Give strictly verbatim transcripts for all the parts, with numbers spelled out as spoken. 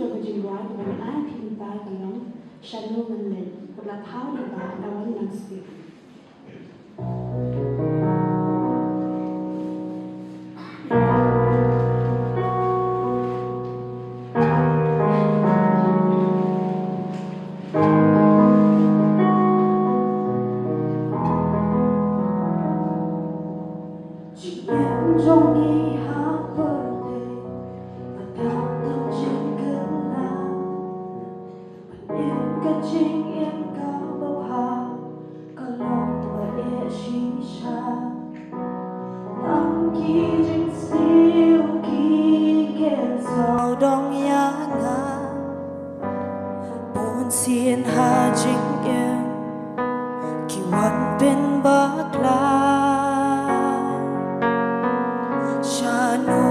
jong ka jingrwai kaba ngan ai ha phi mynta ka long Shano Ngan Leit, kaba la thaw lyngba da u Wanlam Sbiang. Jingim ki wan pynbakla. Shano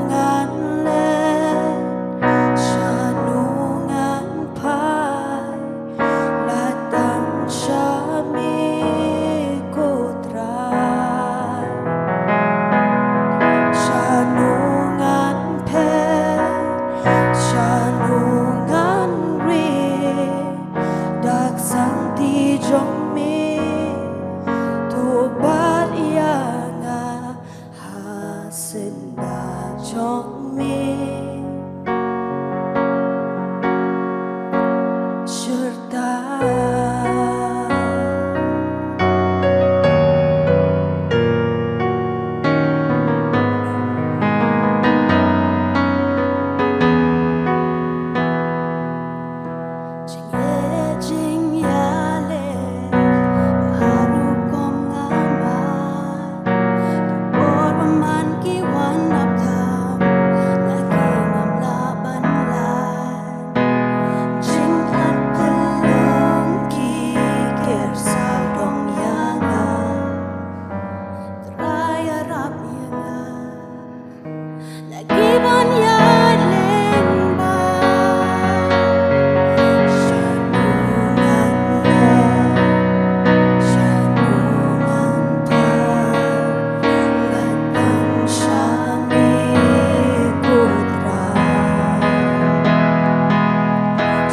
ngan leit, shano ngan phai, la tang sha me ko Trai. Shano ngan phet, shano ngan ri, dak santi jong me, to bat ïa nga ha syndah jong me. Shirta. Jingeh jingïaleh, harum kum nga mai. Ki por man ki wan ap tham, na ki ngam lah ban lait. Jingat pynlong ki ker sawdong ïa nga. Trai ïarap ïa nga. Na ki ban ïaid lyngba. Shano ngan leit, shano ngan phai, la tang sha me ko Trai.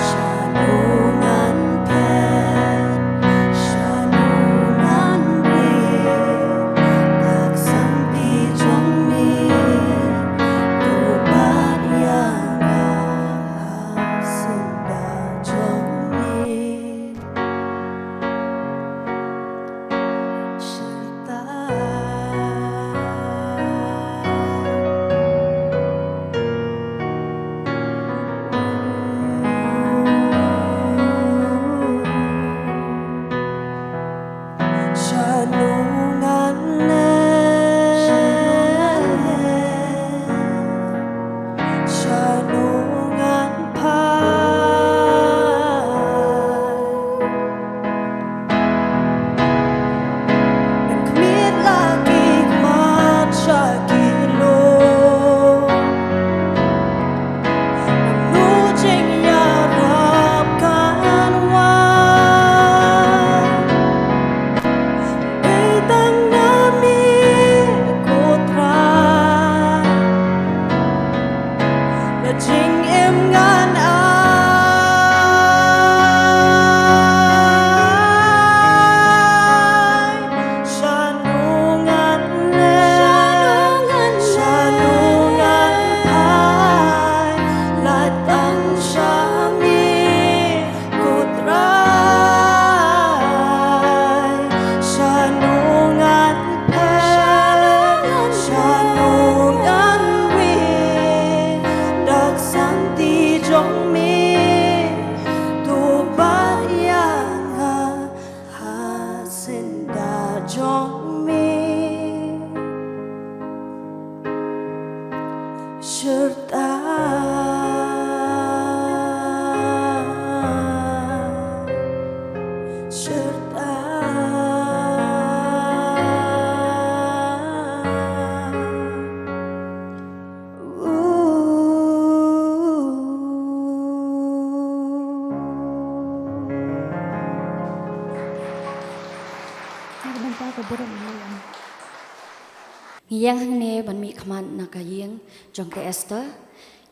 Shano ngan phet, shano ngan ri, dak santi jong me, to bat ïa nga ha syndah jong me. Shirta. Shano ngan leit, shano ngan phai. Ngan khmih la ki khmat sha ki lum. Mano jingïarap kan wan? Dei tang na me ko Trai. La jingim ngan ai. Shano ngan leit, shano ngan phai, la tang sha me ko Trai. Shano ngan phet, shano ngan ri, dak santi jong me, to bat ïa nga ha syndah jong me. Shirta. Shirta. Ngi ïeng hangne ban mihkhmat na ka ïing jong ka Esther,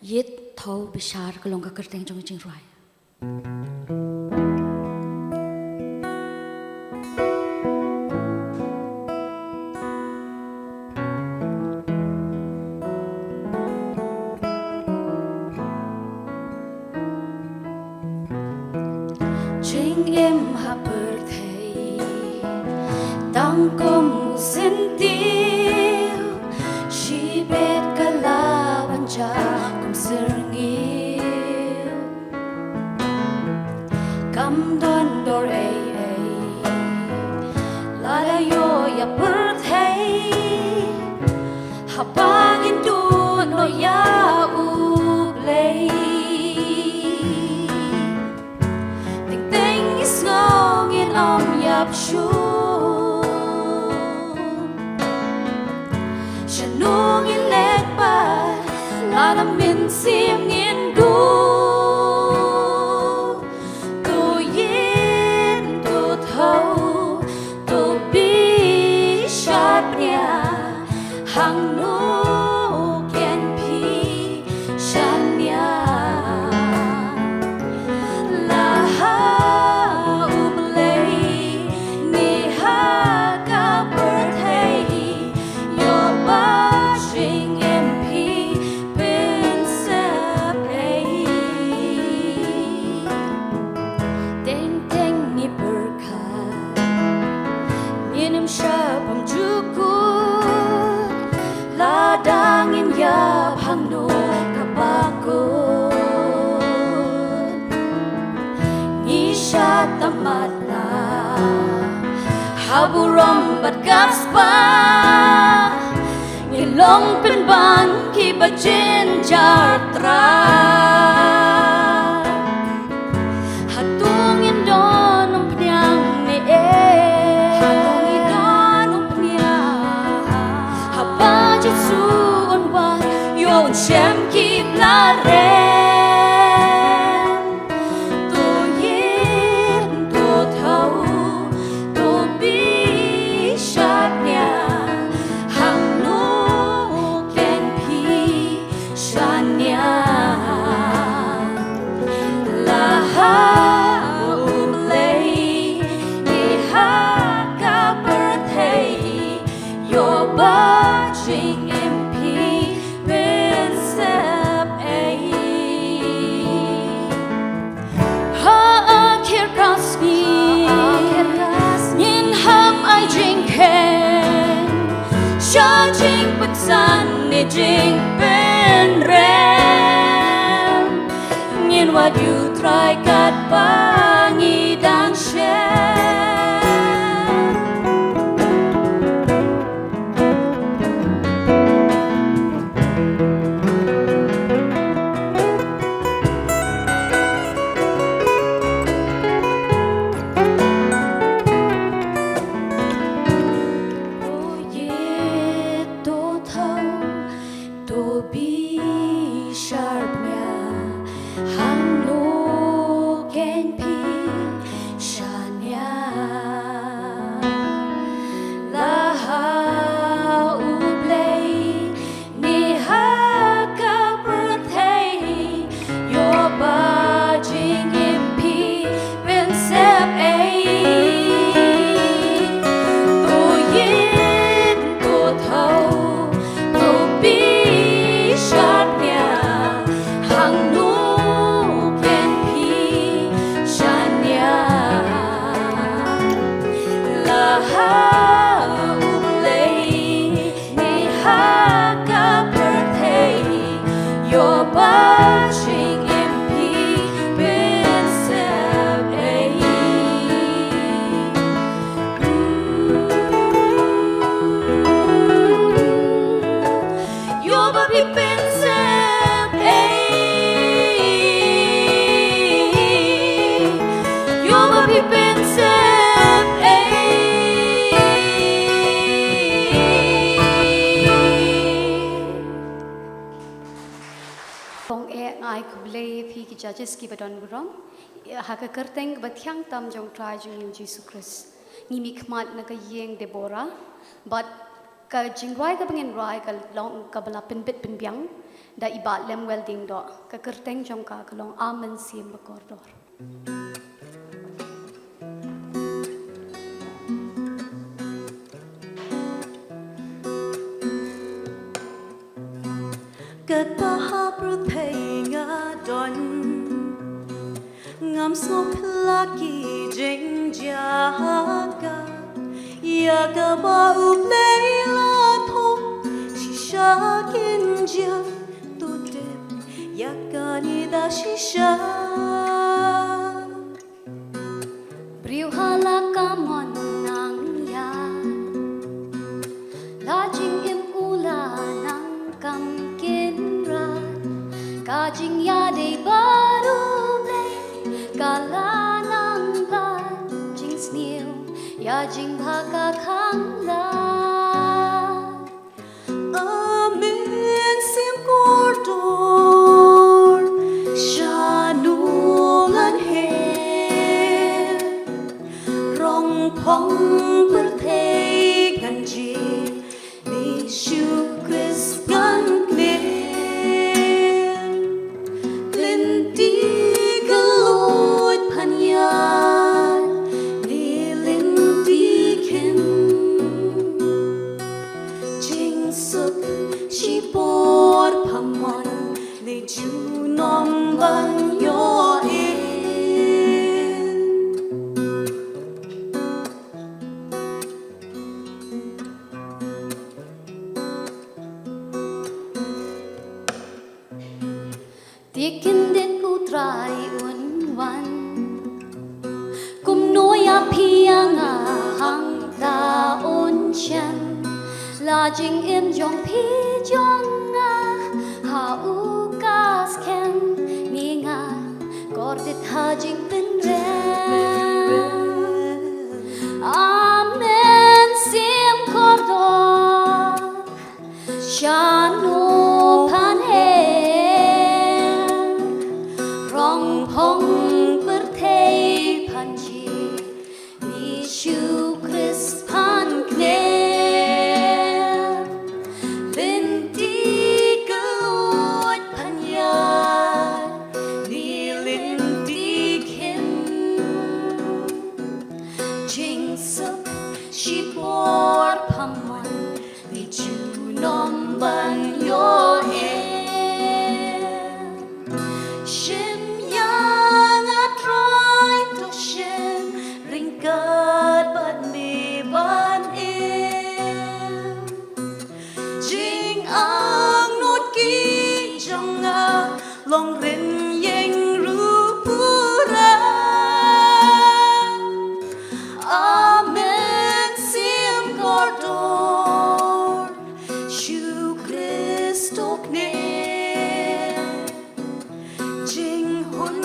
Ïit Thaw Bishar ka long ka kyrteng jong ka jingrwai. Jingim ha pyrthei tang kum u syntiew, shibit ka lah ban jia kum syrngiew. Kam don dor ei ei lada ïoh ïa pyrthei, haba ngin duh noh ïa U Blei. Teng teng ngi Ap shu. Shano ngin leit pat, lada mynsiem ngin duh. To ïeit, to thaw, to bishar bniah, hangno keiñ phi shaniah. La ha U Blei ne ha ka pyrthei, ïoh ba jingim phi pynsep ei. Teng teng ngi pyrkhat, ngin ym shah bymjukut, lada ngin ïap hangno kaba kut. Ngi shah tang matlah ha burom bad ka spah, ngi long pynban kiba jynjar trai. Hato ngin don umphniang ne em? Hato ngin don umphniang? Haba Jisu un wan, ïoh un shem ki ba la rem. To ïeit, to thaw, to bishar bniah, hangno keiñ phi shaniah. La ha U Blei ne ha ka pyrthei, ïoh ba jingim phi pynsep ei. Ha akhir ka sngi, ha akhir ka sngi, ngin hap ai jingkheiñ sha jingpynsan ne jingpynrem. Ngin wad ïa U Trai katba ngi dang shem. To ïeit, to thaw, to bishar bniah, hangno keiñ phi shaniah. La ha U Blei ne ha ka pyrthei, ïoh ba jingim phi pynsep ei. To ïeit, to thaw, to bishar bniah, hangno keiñ phi shaniah. La ha U Blei ne ha ka pyrthei, ïoh ba jingim phi pynsep ei. Ïoh ba phi pynsep ei. Ïoh ba phi pynsep ei. Kong eh, nga ai khublei ïa phi ki judges kiba don burom ha ka kyrteng kaba thiang tam jong U Trai jong ngi U Jisu Khrist. Ngi mihkhmat na ka ïing Deborah bad ka jingrwai kaba ngin rwai ka long kaba la pynbit pynbiang da i Bah Lemuel Diengdoh, ka kyrteng jong ka ka long A Mynsiem Bakordor. Katba ha pyrthei nga don, ngam sngewphylla ki jingjia ha ka. Ïa kaba U Blei la thoh shisha kin jia, to tip ïa kane da shisha. Briew ha la ka mon nang ïa la jingim u la nang kam kynrad. Ka jingïadei bad U Blei ka la nang lad jingsniew Ka jingbha ka khang la. Amen, sim kordor, shano ngan her, rong phong pyrthei kan ji, Jisu Khrist ngan kner. Lynti ka luid phan ïaid, ne lynti khin. Jingsuk shipor pha mon, ne junom ban ïoh in. Te khyndiat U Trai un wan. Kumno ïa phi ïa nga hangta un shem. La jingim jong phi jong nga ha u ka skhem. Ngi nga kordit ha jingpynrem. Amen, sim kordor. Shano phan her, rong phong pyrthei phan ji, Jisu Khrist phan kner. Lynti ka luid phan ïaid, ne lynti khin. Jingsuk shipor pha mon, ne junom ban ïoh in. Shim ïa nga Trai, to shem ryngkat bad me ban im. Jingangnud ki jong nga long rynïeng ruh pura. Amen, sim kordor, Jisu Khrist u kner. Jinghun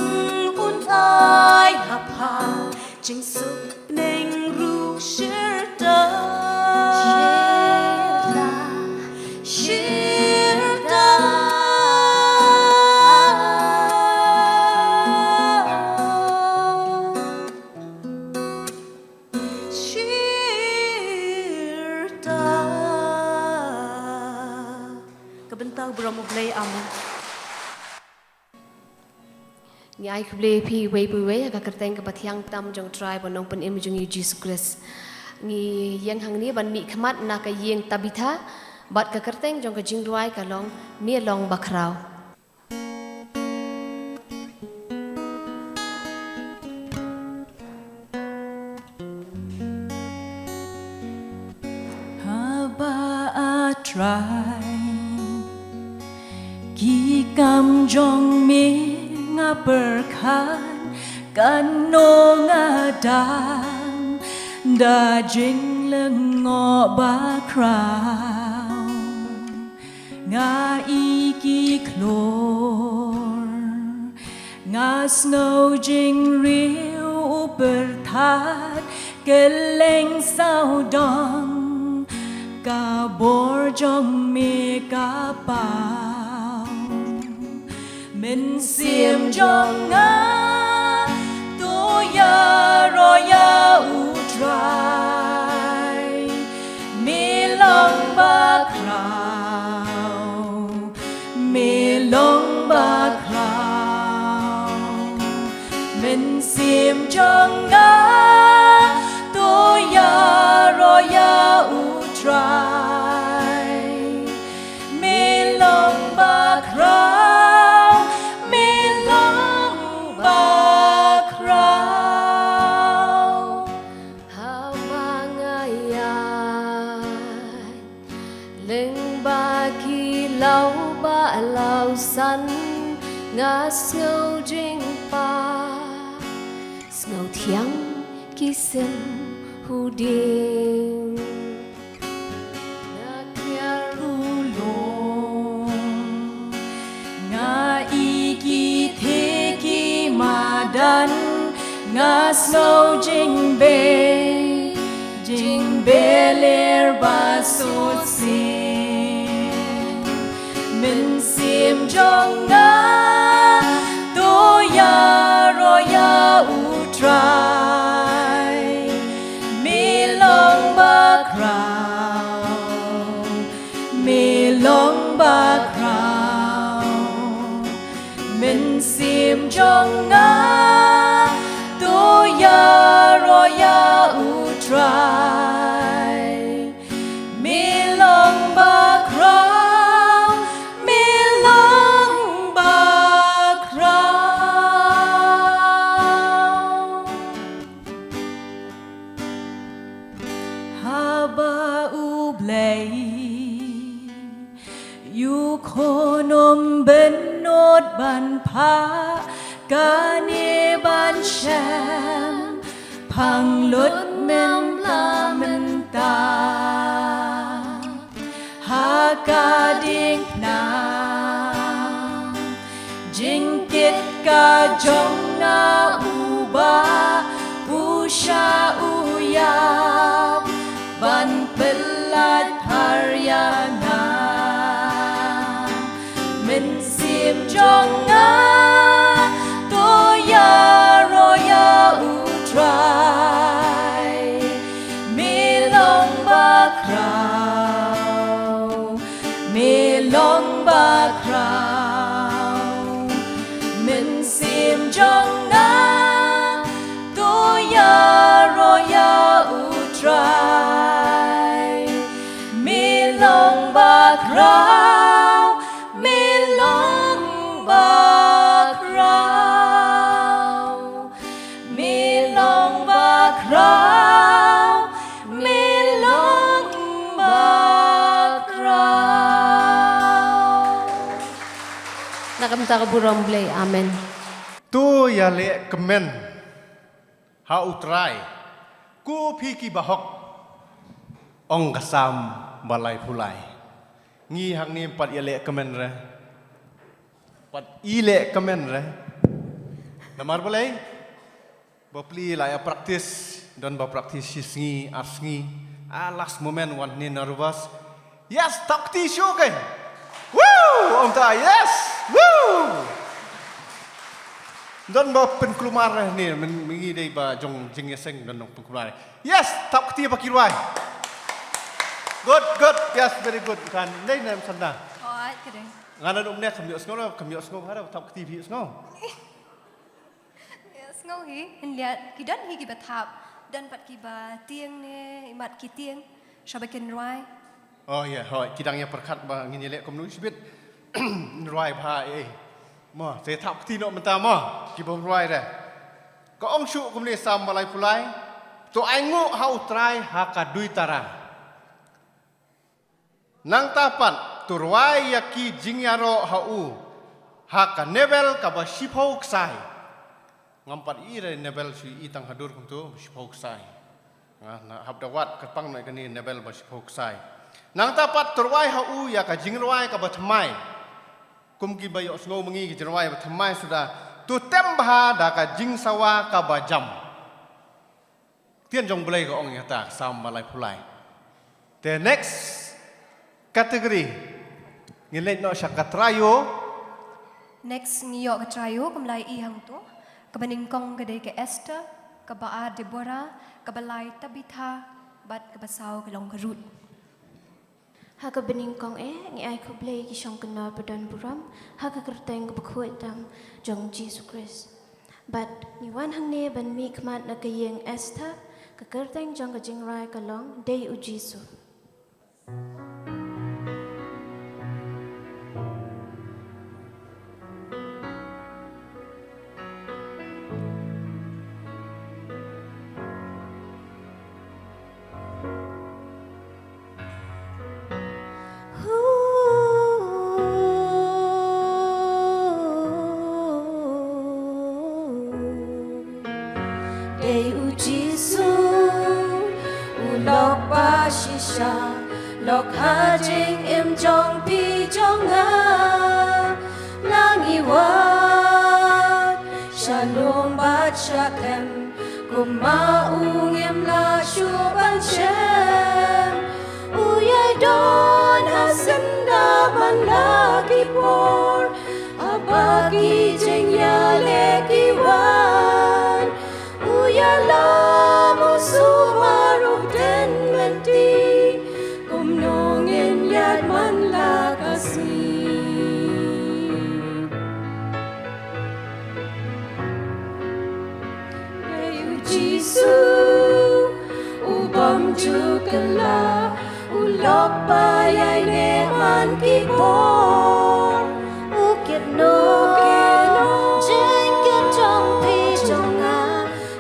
un ai ha pha, jingsuk bneng ruh shirta. Shirta, shirta. Shirta. Ka bynta U Blei, amen. Ngi ai khublei ïa phi uwei pa uwei ha ka kyrteng kaba thiang tam jong U Trai bad U Nongpynim jong ngi U Jisu Khrist. Ngi ïeng hangne ban mihkhmat na ka ïing Tabitha bad ka kyrteng jong ka jingrwai ka long Me Long Bakhraw. Haba A Trai, ki kam jong me nga pyrkhat, kano nga dang da jinglyngngoh bakhraw. Nga i ki khlur, nga sngew jingriew u pyrthat, kylleng sawdong ka bor jong me ka paw. Mynsiem jong nga to ïaroh ïa U Trai. Me long bakhraw, me long bakhraw. Mynsiem jong nga to ïaroh ïa U Trai. Me long bakhraw, me long bakhraw. Haba nga ïaid lyngba ki law ba law san, nga sngew jingpang, sngew thiang ki sim huding. Nga kiar u lum, nga i ki theh ki madan, nga sngew jingbei Jingbeler ba shisien, mynsiem jong nga, to ïaroh ïa U Trai. Me long bakhraw, me long bakhraw. Mynsiem jong nga, to ïaroh ïa U Trai. Me long bakhraw, me long bakhraw. Haba U Blei ïoh khun ym bynnud ban phah, kane ban shem, phang lut mem la mynta. Ha ka diengphna, jingkit ka jong nga, U Bah, u shah u ïap ban pyllait phar ïa nga. Mynsiem jong nga, to ïaroh ïa U Trai. Me long bakhraw, me long bakhraw. Mynsiem jong nga, to ïaroh ïa U Trai. Me long bakhraw, me long bakhraw. Me long bakhraw, me long bakhraw. Na ka bynta ka burom Blei, amen. To ïaleh kmen ha U Trai, ko phi ki bahok, ong ka Salm ba laiphew lai. Ngi hangne ym pat ïaleh kmen re. Pat ïaleh kmen re. Namar balei? Bapli la ïa practice, don ba practice shi sngi, ar sngi. Ah, last moment wan hangne nervous. Yes, thap kti shuh kein. Woo! Ong ta, yes! Woo! Don ba pynkulmar hangne, myn, myngi dei ba jong jingïaseng, don ba pynkulmar. Yes, thap kti ba ki rwai. Good, good, yes, very good. Kan, dei nem sanda. Oh, ai, ka dei. Nga na um ne kam ïohsngew, kam ïohsngew, hara thap kti phi ïohsngew. Ïohsngew hi, hynliat, ki don hi kiba thap, don pat kiba tieng ne, imat ki tieng, shaba kin rwai. Oh, ïa, hooid, ki dang ïa pyrkhat ba ngin ïaleh kumno shibit. Rwai bha, eh. Mo, te thap kti noh mynta mo, kiba rwai re. Ka ong shuh kumne Salm ba laiphew lai, to ainguh ha U Trai ha ka duitara. Nangta pat, to rwai ïa ki jingïaroh ha u ha ka nebel kaba shiphew ksai. Ngam pat i re nebel shu i tang hadur kumto, shiphew ksai. Nga, na hap da wad kyrpang noh ïa kane nebel ba shiphew ksai. Nangta pat, to rwai ha u ïa ka jingrwai kaba thymmai. Kum kiba ïohsngew myngi, ka jingrwai ba thymmai suda. To tem bha da ka jingsawa kaba jam. Ktien jong U Blei ka ong ïa kata, Salm ba laiphew lai. Te next category. Ngin leit noh sha ka trio. Next ngi ïoh ka trio, kumba la i hangto. Kaba nyngkong ka dei ka Esther, kaba ar Deborah, kaba lai Tabitha, bad kaba saw ka long ka Ruth. Ha kaba nyngkong eh, ngi ai khublei ki shongknor ba don burom ha ka kyrteng kaba khuid tam jong Jisu Khrist. Bad ngi wan hangne ban mihkhmat na ka ïing Esther, ka kyrteng jong ka jingrwai ka long Dei U Jisu. Dei U Jisu, u lok ba shisha, lok ha jingim jong phi jong nga. Nang i wat sha lum bad sha khlem, kumba u ngim lah shuh ban shim. Tynda man la ki por, haba ki jingïaleh ki wan, u ïalam u sumar u dang mynta, kumno ngin ïaid man la ka sngi. Dei u Jisu, u bym ju kylla, u lok ba ïaineh man ki por. U kit noh, u kit noh jingkit jong phi jong nga,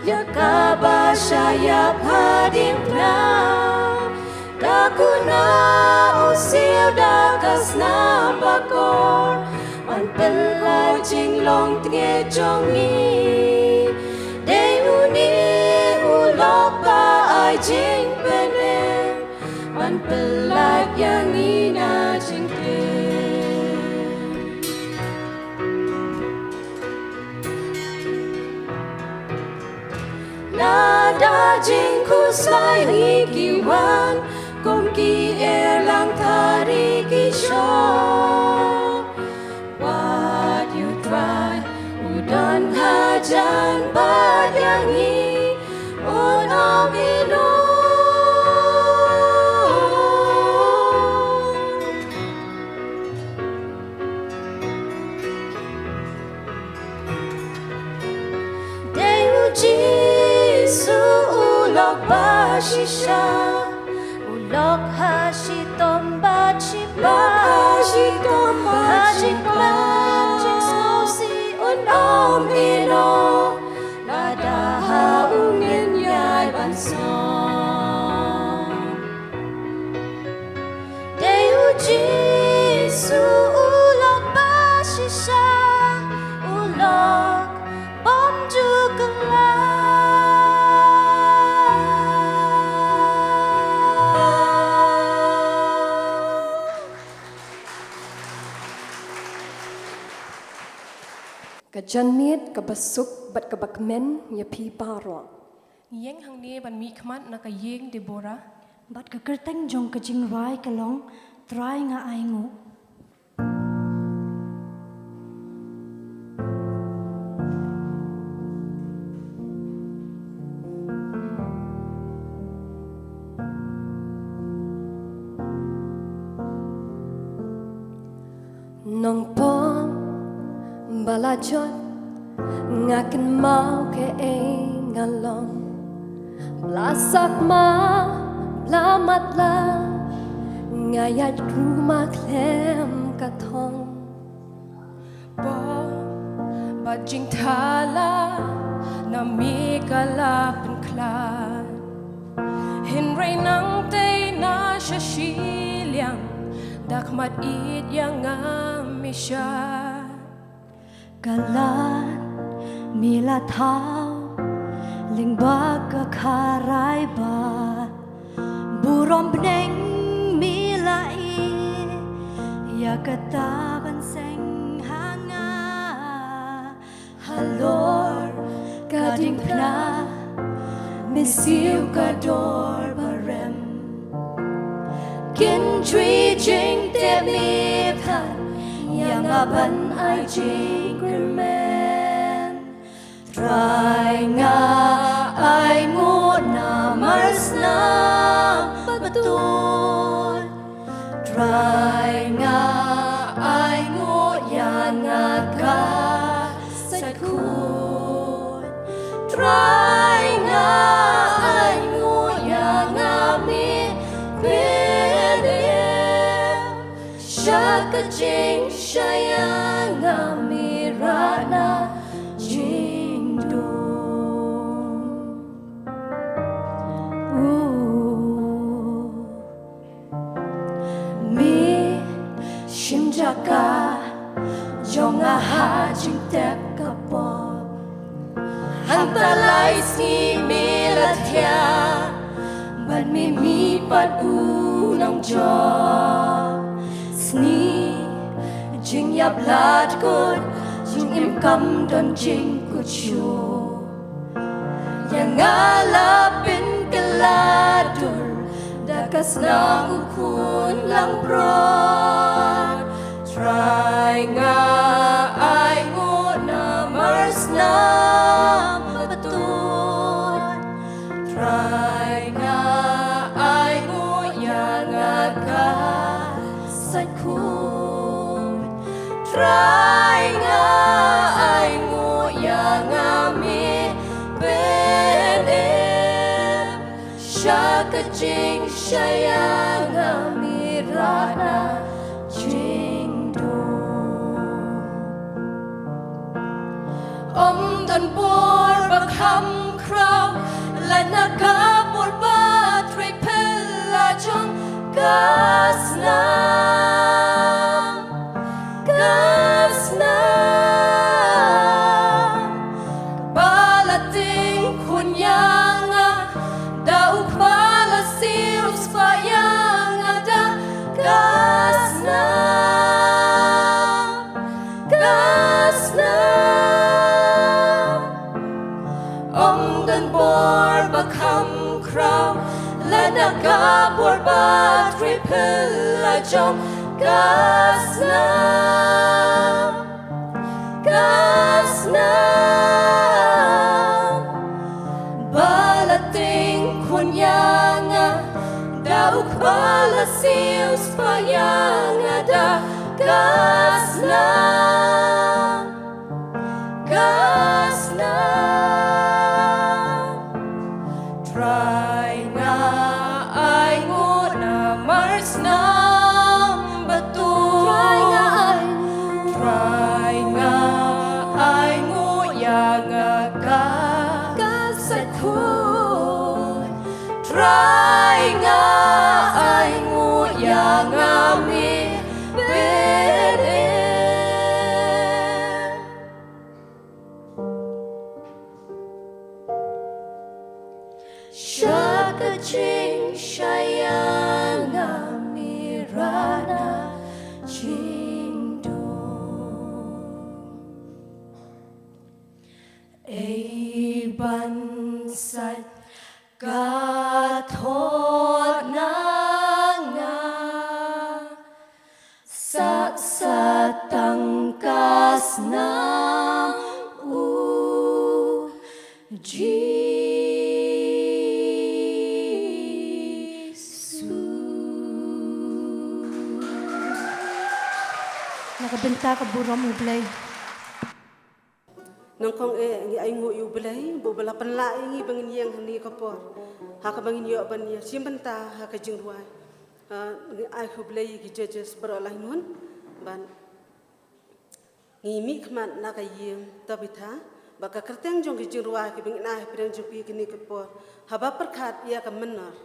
ïa kaba shah ïap ha diengphna. Da kane u siew da ka snam bakor, ban pynlait jinglong tnget jong ngi. Dei une u lok ba ai jingpynim, ban pynlait ïa ngi na jingtip. Lada jingkhuslai ngi ki wan, kum ki erlang thari ki shong. Wat ïohi Trai, u don hajan bad ïa ngi, un ym ïehnoh. Dei u Jisu u lok ba shisha, u lok ha shitom bad shipang, lok ha shitom bad shipang, jingsngewsih un ym ïehnoh, lada ha u ngin ïaid ban song. Dei u Jisu u lok ba shisha, u lok bym ju kylla. Ka janmiet kaba suk bad kaba kmen ïa phi baroh. Ngi ïeng hangne ban mihkhmat na ka ïing Deborah. Bad ka kyrteng jong ka jingrwai ka long Trai nga ainguh. Nongpom ba la jot, nga kynmaw kaei nga long. Ba la sak ma, ba la matlah, nga ïaid ruh ma khlem ka thong. Pom bad jingthala, na me ka la pynkhlad. Hynrei nangtei na sha shiliang, da khmat ïeit ïa nga me shad. Ka lad me la thaw lyngba ka kharai ba burom bneng me la ïeh ïa kata ban seng ha nga. Halor ka diengphna me siew ka dor ba rem. Kin jui jingteh me than ïa nga ban ai jingkyrmen. Trai nga ainguh namar snam ba batul. Trai nga ainguh ïa nga ka sait khuid. Trai nga ainguh ïa nga me pynïap. Sha ka jingshai ïa nga me rah na jingdum. Uh. Me shim jaka jong nga ha jingtep ka pop. Hangta lai sngi me la thiah bad me mih pat u nongjop. Sni jingïap la dkut, jingim kam don jingkut shuh. Ïa nga la pynkylla dur da ka snam u khun langbrot. Trai nga ainguh ïa nga ka sait khuid. Trai nga ainguh ïa nga, me pynim. Sha ka jingshai ïa nga, me rat na jingdum. Ym don bor ba kham khraw, lait na ka bor ba trei phylla jong ka snam, ka snam. Ba la tieng khun ïa nga, da u kpa la siew spah ïa nga da ka snam, ka snam. Ym don bor ba kham khraw, lait na ka bor ba trei phylla jong ka snam, ka snam. Ba la tieng khun ïa nga, da u kpa la siew spah ïa nga da ka snam, ka snam. Trai nga ainguh namar snam ba tuh. Trai nga ainguh. Trai nga ainguh ïa nga ka, ka sait khuid. Trai nga ainguh ïa nga, me pynim. Sha ka jingshai ïa nga, me rat na jingdum. Ei ban sait ka thot na nga, sait sa tang ka snam U Jisu. Na ka bynta ka burom U Blei. Nyngkong eh ngi ainguh ïa U Blei ba u ba la pynlah ïa ngi ba ngin ïeng ha kane ka por, ha kaba ngin ïoh ban ïa shim bynta ha ka jingrwai. Ah, ngi ai ha U Blei ïa ki judges baroh laingut. Ban ngi mih khmat na ka ïing Tabitha bad ka kyrteng jong ki jingrwai kiba ngin ai ha pdeng jong phi ha kane ka por, haba pyrkhat ïa ka mynnor.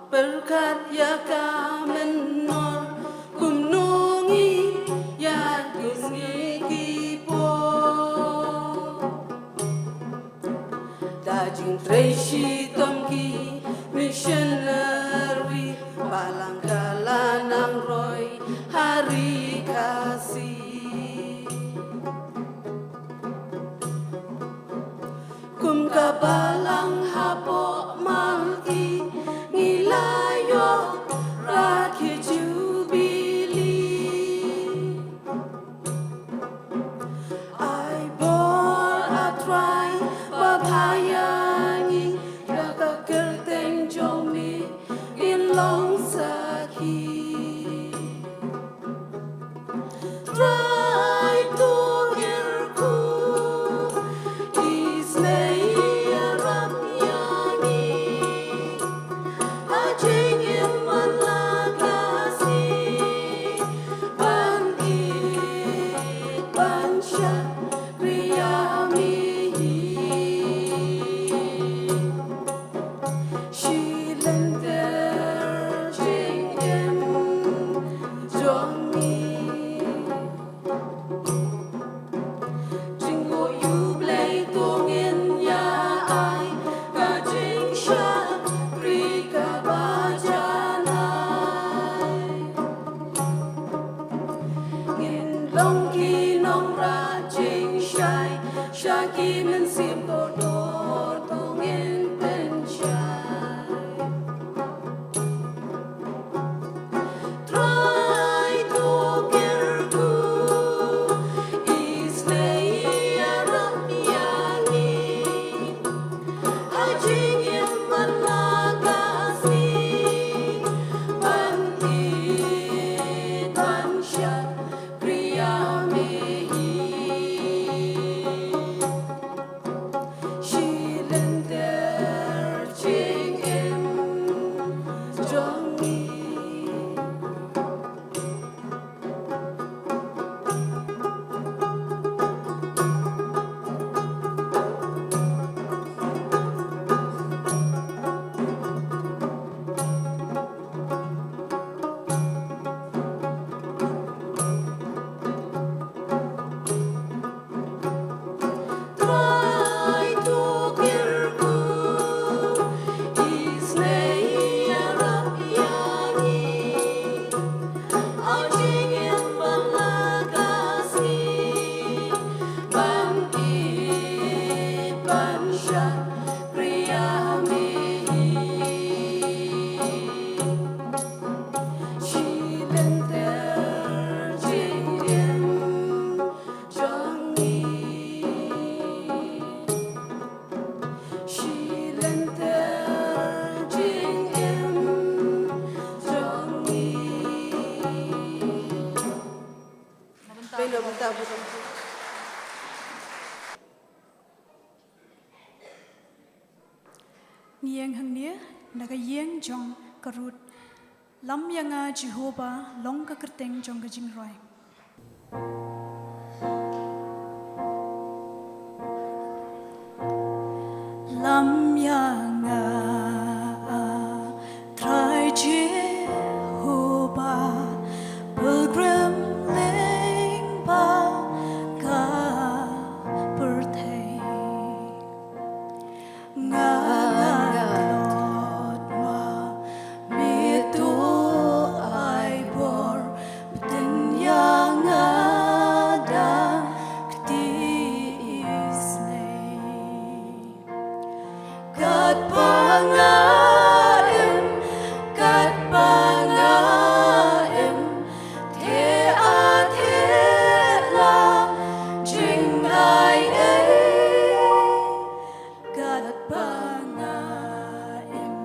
Pyrkhat ïa ka mynnor, kumno ngi ïa kine ki por. Da jingtrei shitom ki missionary, balang ka la nang roi ha ri Khasi. Kum ka balang hapoh Malki, ngi la ïoh rakhe Jubilee. Ai bor A Trai ba bha ïa ngi, da ka kyrteng jong me ngin long sakhi. Trai to kyrkhu, ismay Long ki nongrah jingshai sha ki mynsiem kordor, to ngin pynshai. Trai to kyrkhu, isynei ïarap ïa ngi. Ha jingim ban laka sngi, ban ïeit ban shakri ïa me hi. Shi lynter jingim jong ngi. Trai to kyrkhu, isynei ïarap ïa ngi. Ha jingim ban laka sngi, ban ïeit ban shakri ïa me hi. Shi lynter jingim jong ngi. Shi lynter jingim jong ngi. Ngi ïeng hangne na ka ïing jong ka Ruth. Lam ïa nga Jehobah long ka kyrteng jong ka jingrwai. Lam ïa nga, ah, Trai Jehobah, pilgrim lyngba ka pyrthei. Nga, nga tlot ma me to ai bor, pynïa nga da kti isynei. Katba nga im, katba nga im, te a te la jingai ei. Katba nga im,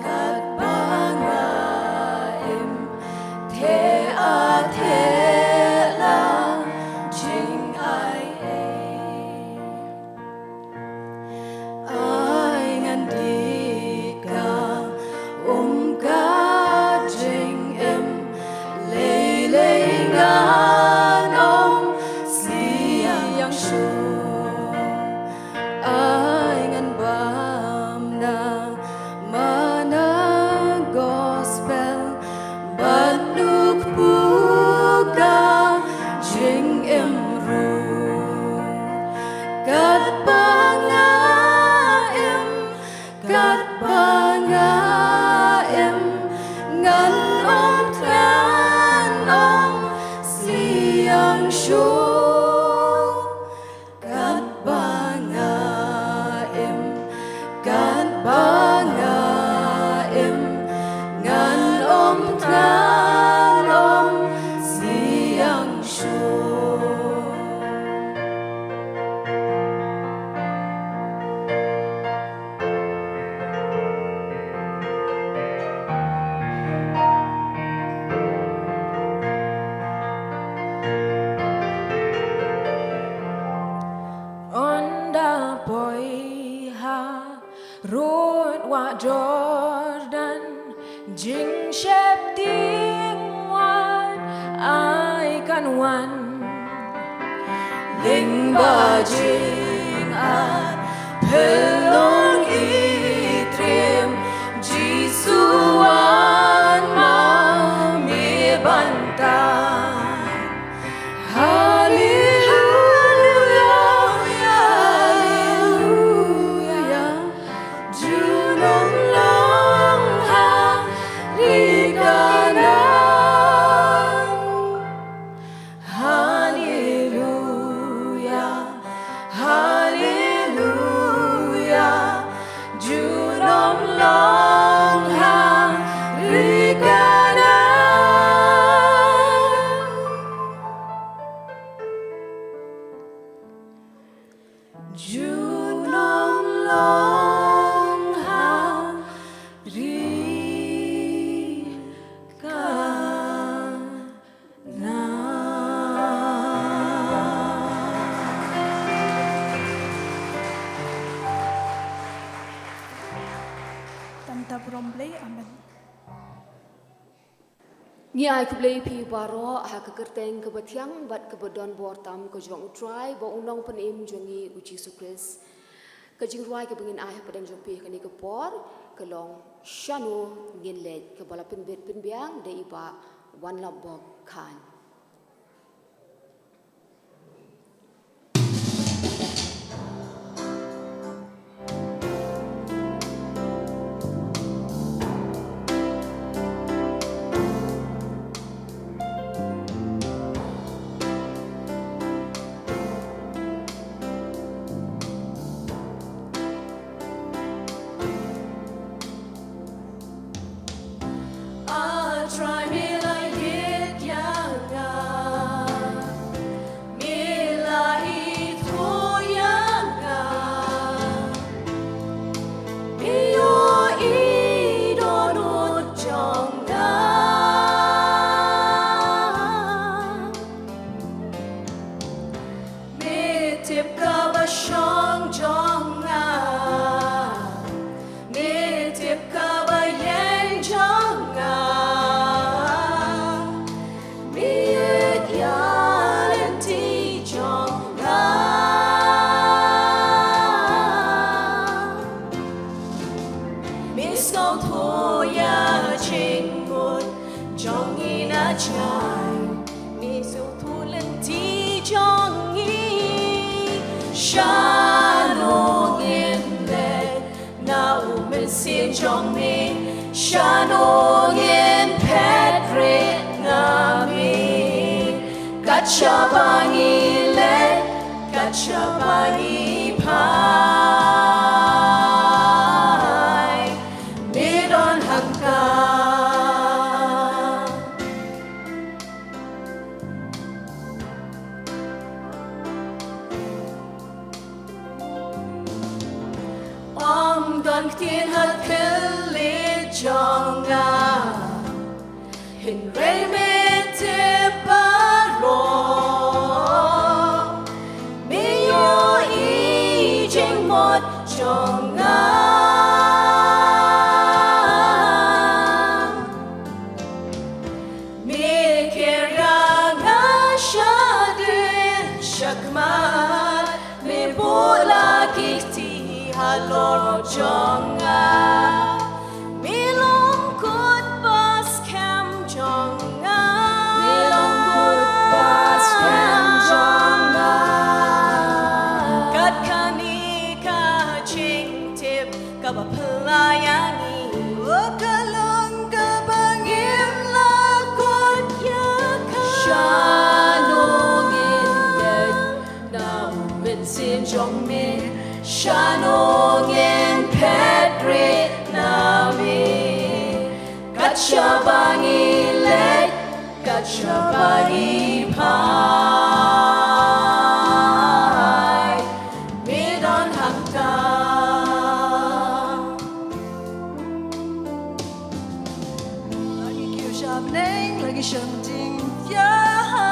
katba nga im, te a te la jingai ei. Ai ngan dih ka um ka jingim, lei lei ngan ong sliang shuh. Ai ngan bam na mana gospel, bad nukpu ka jingim ruh. Katba nga im, katba nga im, ngan ong, ngan ong sliang shuh. Katba nga im, katba nga im, ngan ong, ngan ong sliang shuh. Ynda poi ha rud wah Jordan, jingsheptieng wat ai kan wan. Lyngba jingarphyllung i triem, Jisu wan ma me ban tan. Haleluia, haleluia. Junom long ha ri Kanaan. Amen. Ngi ai khublei phi baroh ha ka kyrteng kaba thiang bad kaba don bor tam ka jong U Trai bad U Nongpynim jong ngi U Jisu Khrist. Ka jingrwai kaba ngin ai hapdeng jong phi ha kane ka por ka long Shano Ngin Leit, kaba la pynbit pynbiang da i Bah Wanlapbok Khan. A Trai, me la ïeit ïa nga, me la ithuh ïa nga, me ïohi dohnud jong nga. Me tip kaba shong jong nga, me tip kaba ïeng jong nga, me ïeit ïa lynti jong nga. Me sngewthuh ïa jingmut jong ngi na jngai, me sngewthuh lynti jong ngi. Shano ngin leit na u mynsiem jong me, shano ngin phet rit na me. Kat shaba ngi leit, kat shaba ngi phai, me don hangta. Ym don ktien ha khlieh jong nga, hynrei me tip baroh, me ïohi jingmut jong nga. Me ker ïa nga shadien shakhmat, me buh la ki kti halor jong nga. Me long kut ba skhem jong nga. Me long kut ba skhem jong nga. Kat kane ka jingtip kaba phylla ïa ngi. Oh, ka long kaba ngim la kut ïa ka. Shano ngin leit na u mynsiem jong me, shano ngin phet rit na me. Kat shaba ngi leit, kat shaba ngi phai, me don hangta. La ngi kiew sha bneng, la ngi shong jingpynim ha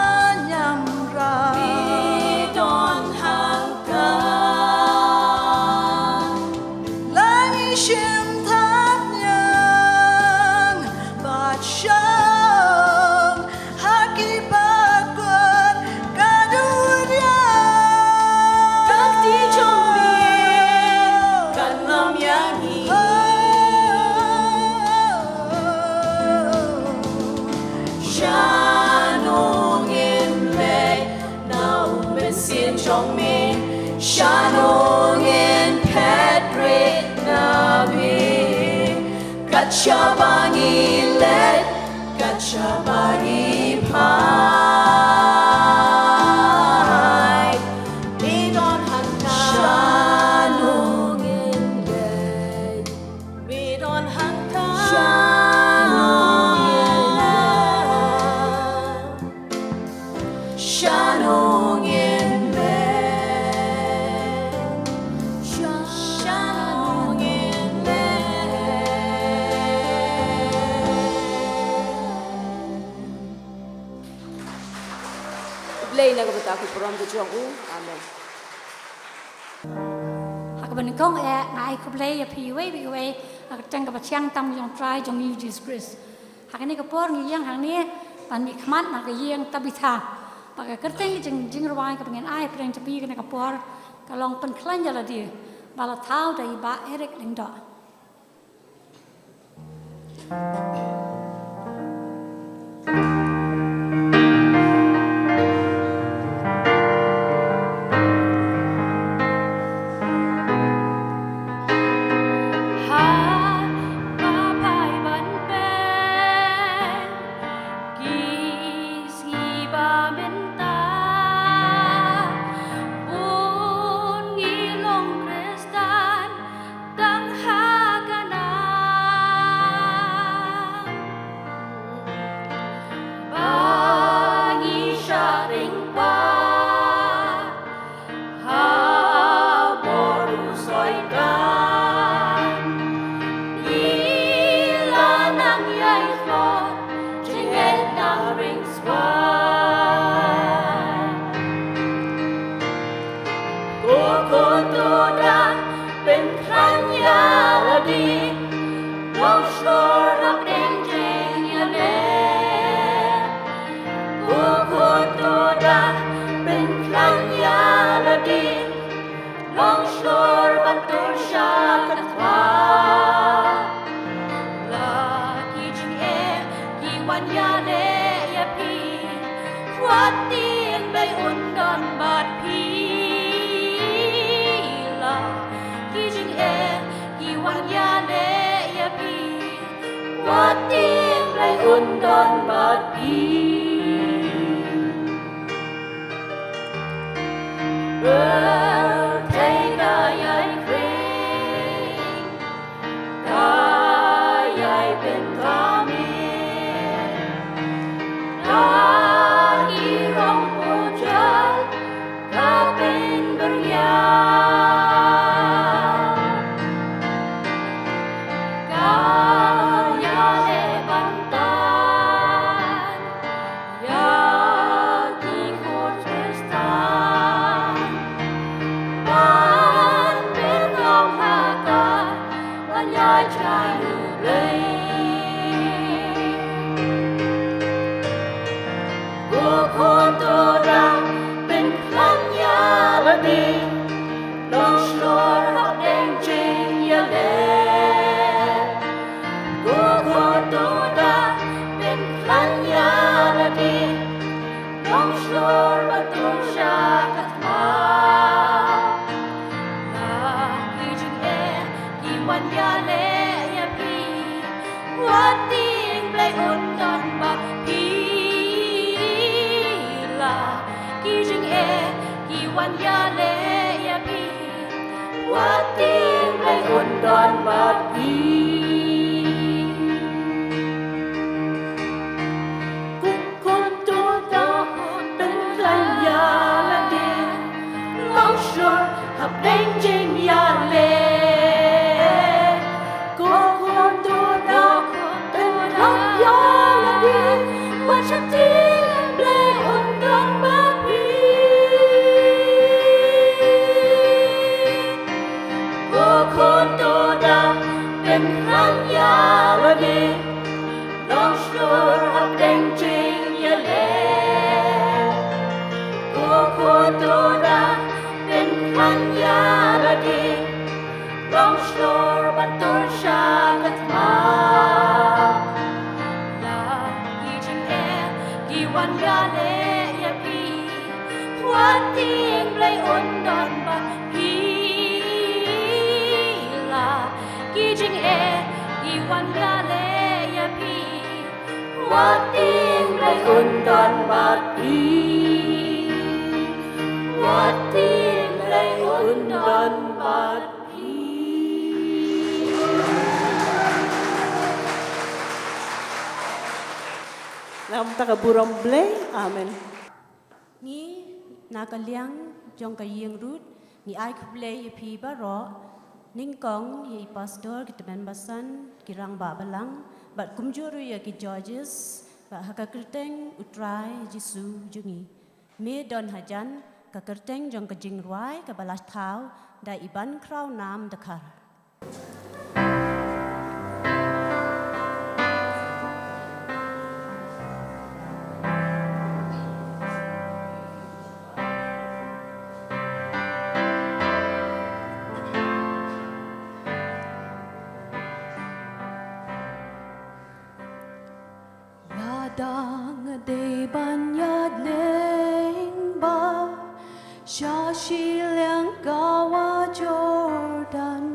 niamra. Me don hangta. La ngi shim thapniang bad shong ha ki bakut ka duriaw. Ka kti jong me kan lam ïa ngi. Shano ngin leit na u mynsiem jong me, shano ngin phet rit na me. Kat shaba ngi leit, kat shaba ngi phai, me don hangta. Shano ngin leit, me don hangta. Shano ngin leit. Shano ngin leit. Sha-, shano ngin leit. Khublei na ka bynta ka burom ka jong u. Amen. Ha kaba nyngkong eh, nga ai khublei ïa phi uwei pa uwei. Ha ka kyrteng kaba thiang tam jong Trai jong ngi Jisu Khrist. Ha kane ka por ngi ïeng hangne ban mihkhmat na ka ïing Tabitha. Ba ka kyrteng jing jingrwai kaba ngin ai pyrshang jingpyni kane ka por ka long Pynkhlaiñ ïa lade, ba la thaw da i Bah Eric Lyngdoh. Ha ba phai ban peit ki sngi ba mynta, bun ngi long Khristan tang ha ka nam. Ba ngi shah ring pat ha bor u Soitan, ngi la nang ïai tlot jingngeit nang ring spah. Ko khun to da pynkhlaiñ ïa lade, long shlur hapdeng jingïaleh. Ko khun to da pynkhlaiñ ïa lade, long shlur ban tur sha ka thma. La ki jingeh ki wan ïaleh ïa phi, wat tieng Blei un don bad phi. La ki jingeh ki wan ïaleh ïa phi, wat tieng Blei un don bad phi. Pyrthei ka ïai khring, ka ïai pynthame, ka i rong pujat ka pynbyrngia. Ka ïaleh ban tan ïa ki khun Khristan ban pynlong ha ka ban ïaid ïa U Blei. Ko khun to da pynkhlaiñ ïa lade, long shlur hapdeng jingïaleh. Ko khun to da pynkhlaiñ ïa lade, long shlur ban tur sha ka thma. La ki jingeh ki wan ïaleh ïa phi, wat tieng Blei un don bad phi. La ki jingeh ki wan ïaleh ïa phi, wat tieng Blei un don bad phi. Ko khun to da pynkhlaiñ ïa lade, long shlur hapdeng jingïaleh. Ko khun to da pynkhlaiñ ïa lade, wat shati Blei un don bad phi. Ko khun to da pynkhlaiñ ïa lade, long shlur hapdeng jingïaleh. Ko khun to da pynkhlaiñ ïa lade, long shlur ban tur sha ka thma. La ki jingeh ki wan ïaleh ïa phi, wat tieng Blei un don bad phi. La ki jingeh ki wan ïaleh ïa phi, wat tieng Blei un don bad phi. Wat tieng Blei un don bad phi. Namar ka burom Blei. Amen. Ngi na ka liang jong ka ïing rud, ngi ai khublei ïa phi baroh, nyngkong ïa i pastor, ki tymmen basan, ki rangbah balang, bad kumjuh ruh ïa ki judges, bad ha ka kyrteng U Trai Jisu jong ngi. Me don hajan ka kyrteng jong ka jingrwai kaba la thaw da i Bankhraw Nam Dkhar. shiliang kawa Jordan,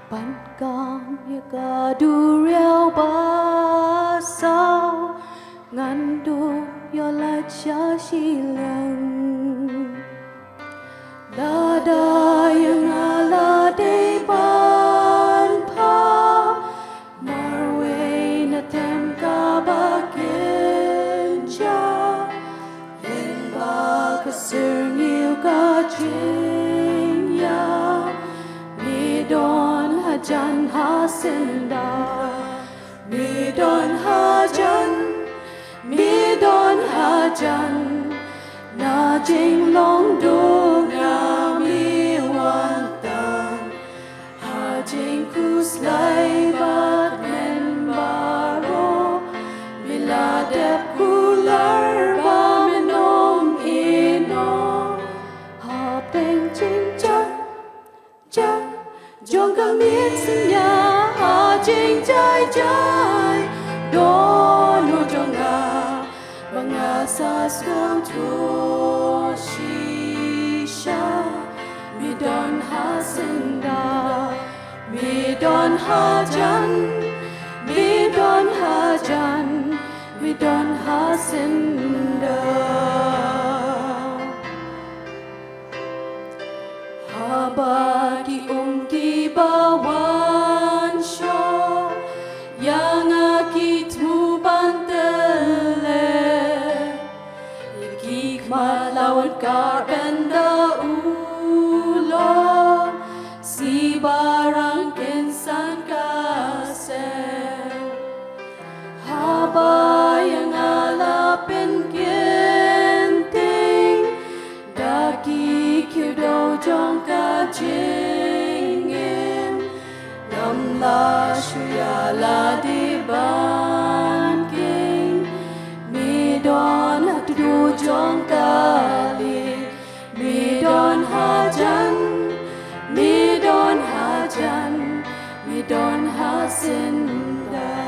ban kam ïa ka duriaw basaw, ngan duh ïa la sha shiliang. Lada ïa nga la dei ban phah marwei na tem kaba kynja, lyngba ka syrngiew ka jingïap, me don hajan ha syndah. Me don hajan, me don hajan, na jinglong duh nga me wan tang. Ha jingkhuslai bad men baroh, me la dep kular ba men ym ïehnoh. Hapdeng jingjia jia jong ka miet synñia, ha jingjia jia dohnud jong nga, ba nga sa sngewthuh shisha. Me don ha syndah, me don hajan, me don hajan, me don ha syndah. Haba ki um kiba wan shuh ïa nga ki thmu ban tyllep, ïa ki khmat la wan kar ban da u lok, sngi ba rangkynsan ka sep. Haba ïa nga la pynkynting da ki khiew dew jong ka jingim, ngam lah shuh ïa lade ban king. Me don ha tdong jong kali, me don hajan, me don hajan, me don ha syndah.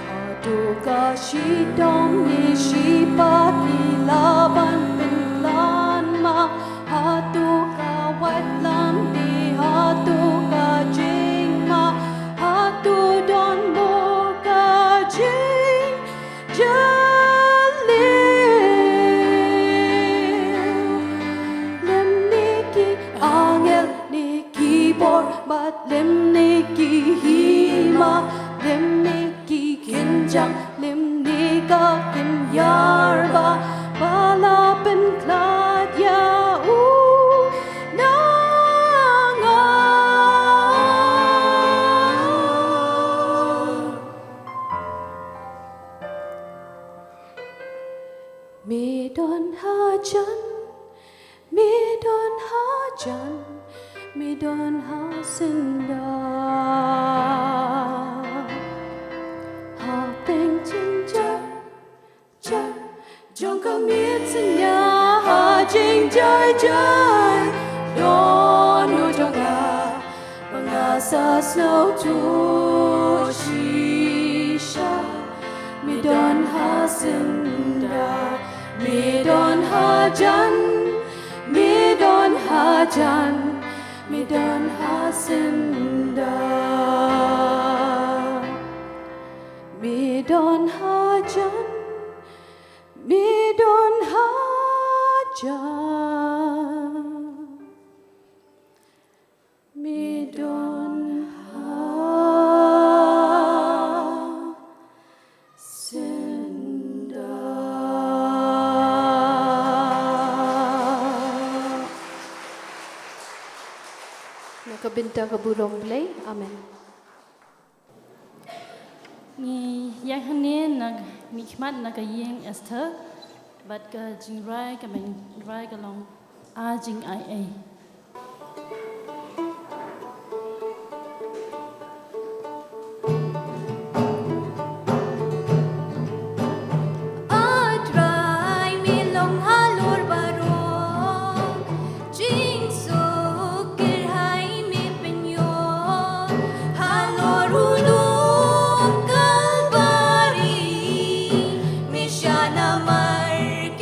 Hato ka shitom ne shipa ki lah ban pynkhlad ma? Hato ka waitlam ne hato ka jingma? Hato don mo ka jing jaleu? Lymne ki angel ne ki bor bad lymne ki hima, lymne ki kynjang, lymne ka kynjar ba, ba la pynkhlad ïa u na nga. Me don hajan, me don hajan, me don ha syndah. Hapdeng jingjia jia jong ka miet synñia, ha jingjia jia dohnud jong nga, ba nga sa sngewthuh shisha. Me don ha syndah, me don hajan, me don hajan, me don ha syndah. Me don hajan, me don hajan, me don ha syndah. Na ka bynta ka burom Blei. Amen. Ngi ïaid hangne na mihkhmat na ka ïing Esther bad ka jingrai ka ban rai ka long A Jingaiei. A Trai me long halor baroh, jingsuk kyrhai me pynïoh. Halor u lum Kalbari me shah namar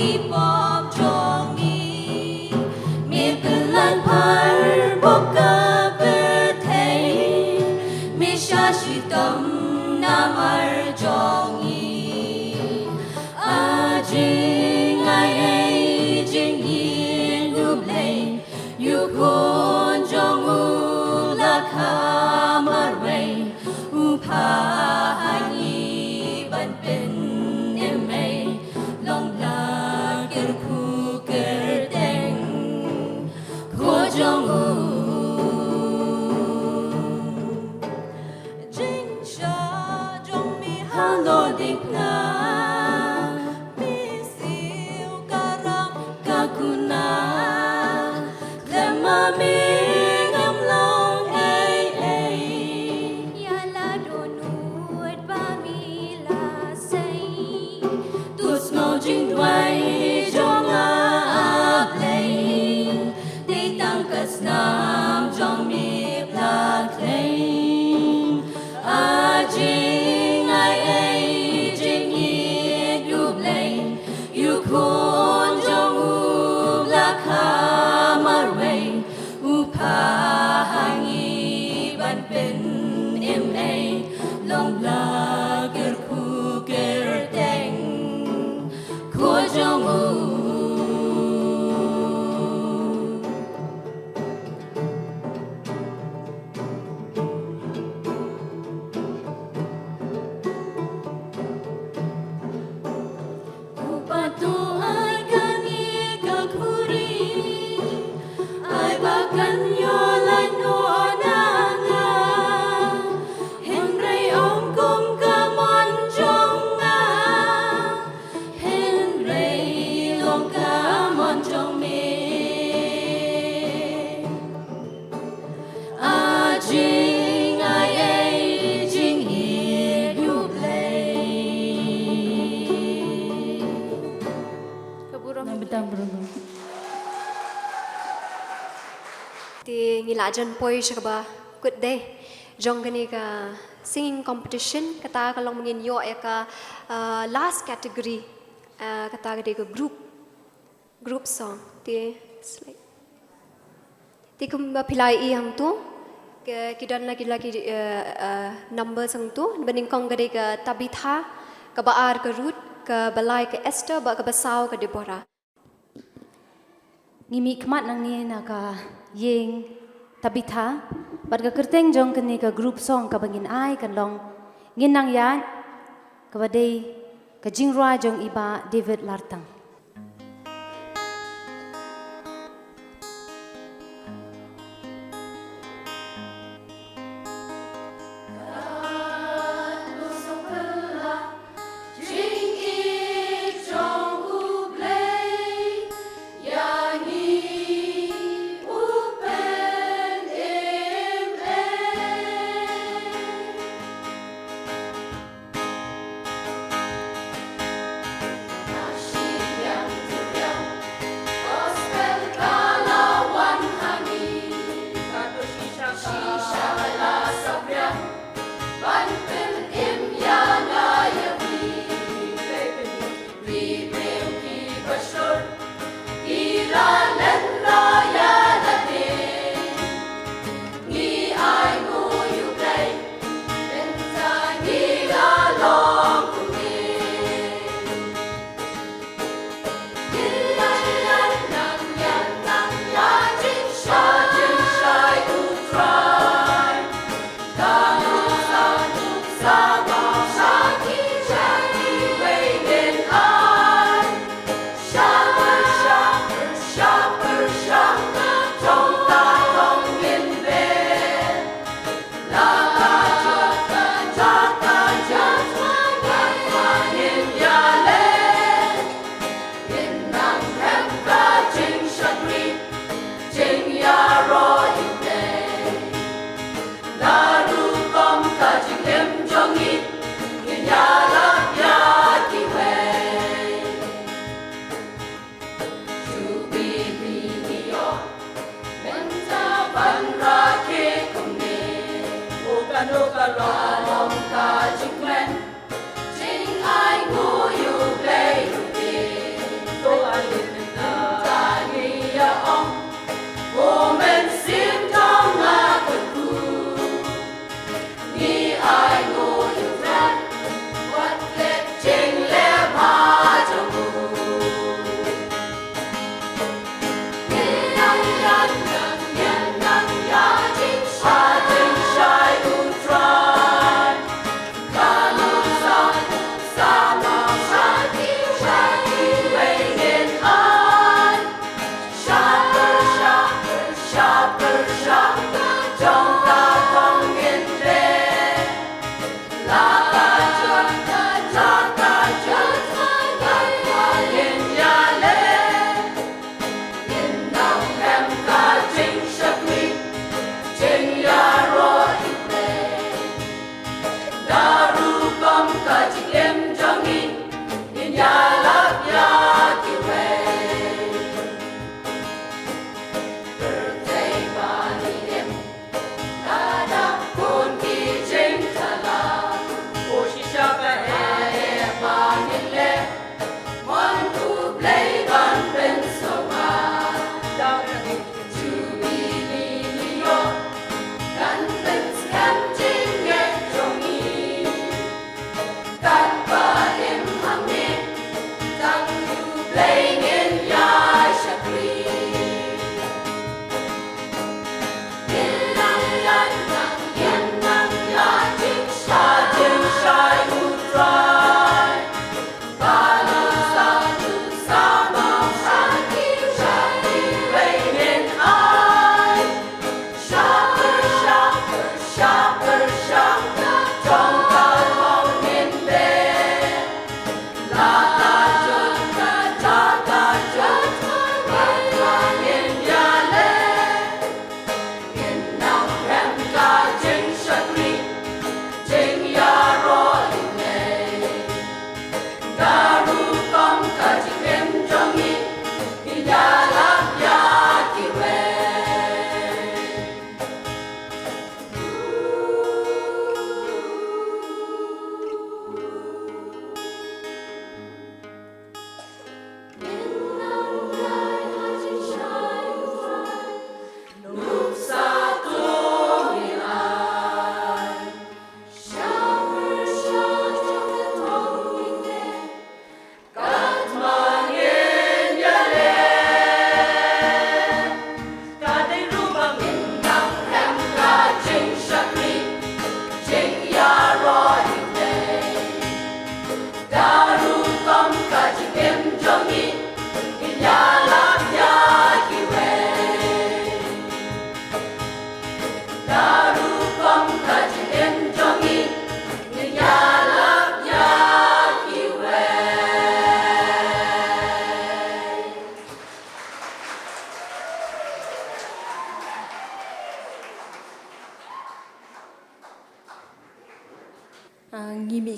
Ngi la jan poi sha kaba kut dei jong kane ka singing competition, kata ka long ba ngin ïoh ïa ka, ah, last category, ah, kata ka dei ka group, group song. Te slide. Te kumba phi la ïohi hangto, ki, ki don la ki, la ki, eh, eh, numbers hangto, ba nyngkong ka dei ka Tabitha, kaba ar ka Ruth, kaba lai ka Esther, bad kaba saw ka Deborah. Ngi mih khmat nangne na ka ïing Tabitha, bad ka kyrteng jong kane ka group song kaba ngin ai kan long Ngin Nang Ïaid, kaba dei ka jingrwai jong i Bah David Lartang.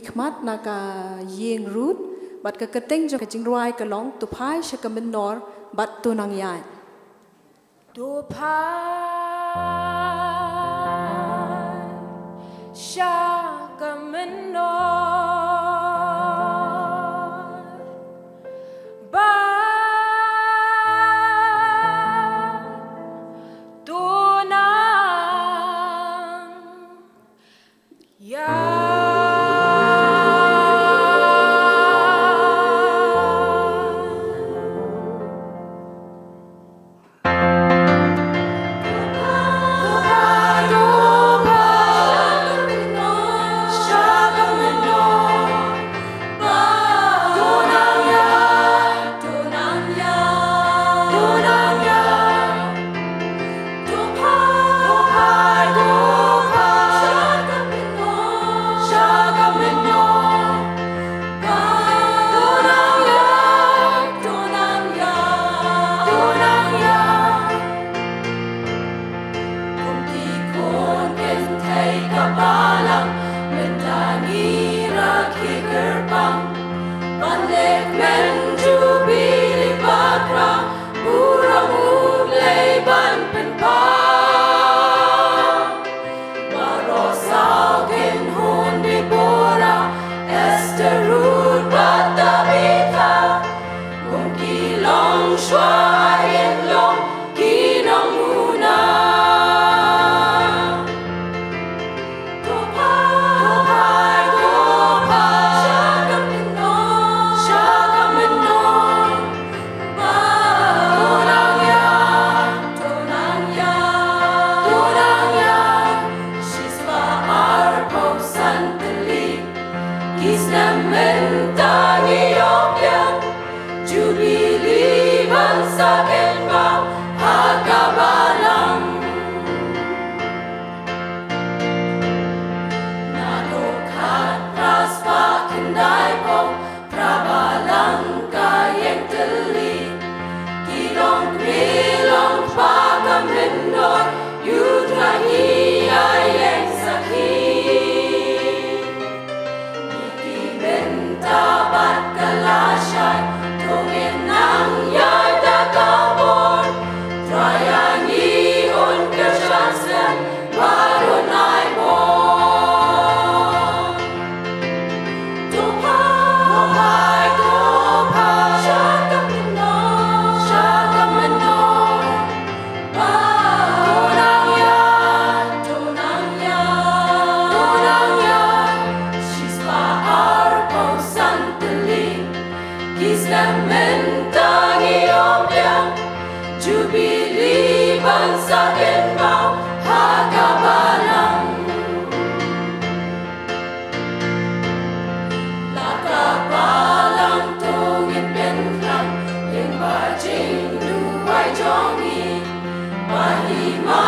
khmat na ka ïing Ruth, bad ka kyrteng jong ka jingrwai ka long To Phai sha ka Mynnor bad To Nang Ïaid. To phai sha ka mynnor, bad to nang ïaid. Kum ki khun kynthei ka balang, mynta ngi rakhe kyrpang ban leh kmen Jubili bakra, burom U Blei ban pynpaw. Baroh saw kynhun Deborah, Esther, Ruth bad Tabitha, kum ki longshuwa ngin long ki nongmuna. To phai, to phai, to phai sha ka mynnor, sha ka mynnor. Bad to nang ïaid, to nang ïaid, to nang ïaid. Shispah arphew san tylli ki snem mynta ngi ïoh biang Jubili ban sa kynmaw ha ka balang. Naduh khatphra spah khyndaiphew phra balang ka ïeng tylli, ki longkmie longkpa ka mynnor, U Trai ngi ïa ïeng sakhi. Ngi ki bynta bad ka lashai, to ngin nang ïaid da ka bor. Trai ïa ngi un kyrshan snem baroh nai bor. To phai, to phai, to phai sha ka mynnor, sha ka mynnor. Bad to nang ïaid, to nang ïaid, to nang ïaid. Shispah arphew san tylli ki snem mynta ngi ïoh biang Jubili ban sa kynmaw ha ka balang. La ka balang to ngin pynkhlan lyngba jingduwai jong ngi, ba hima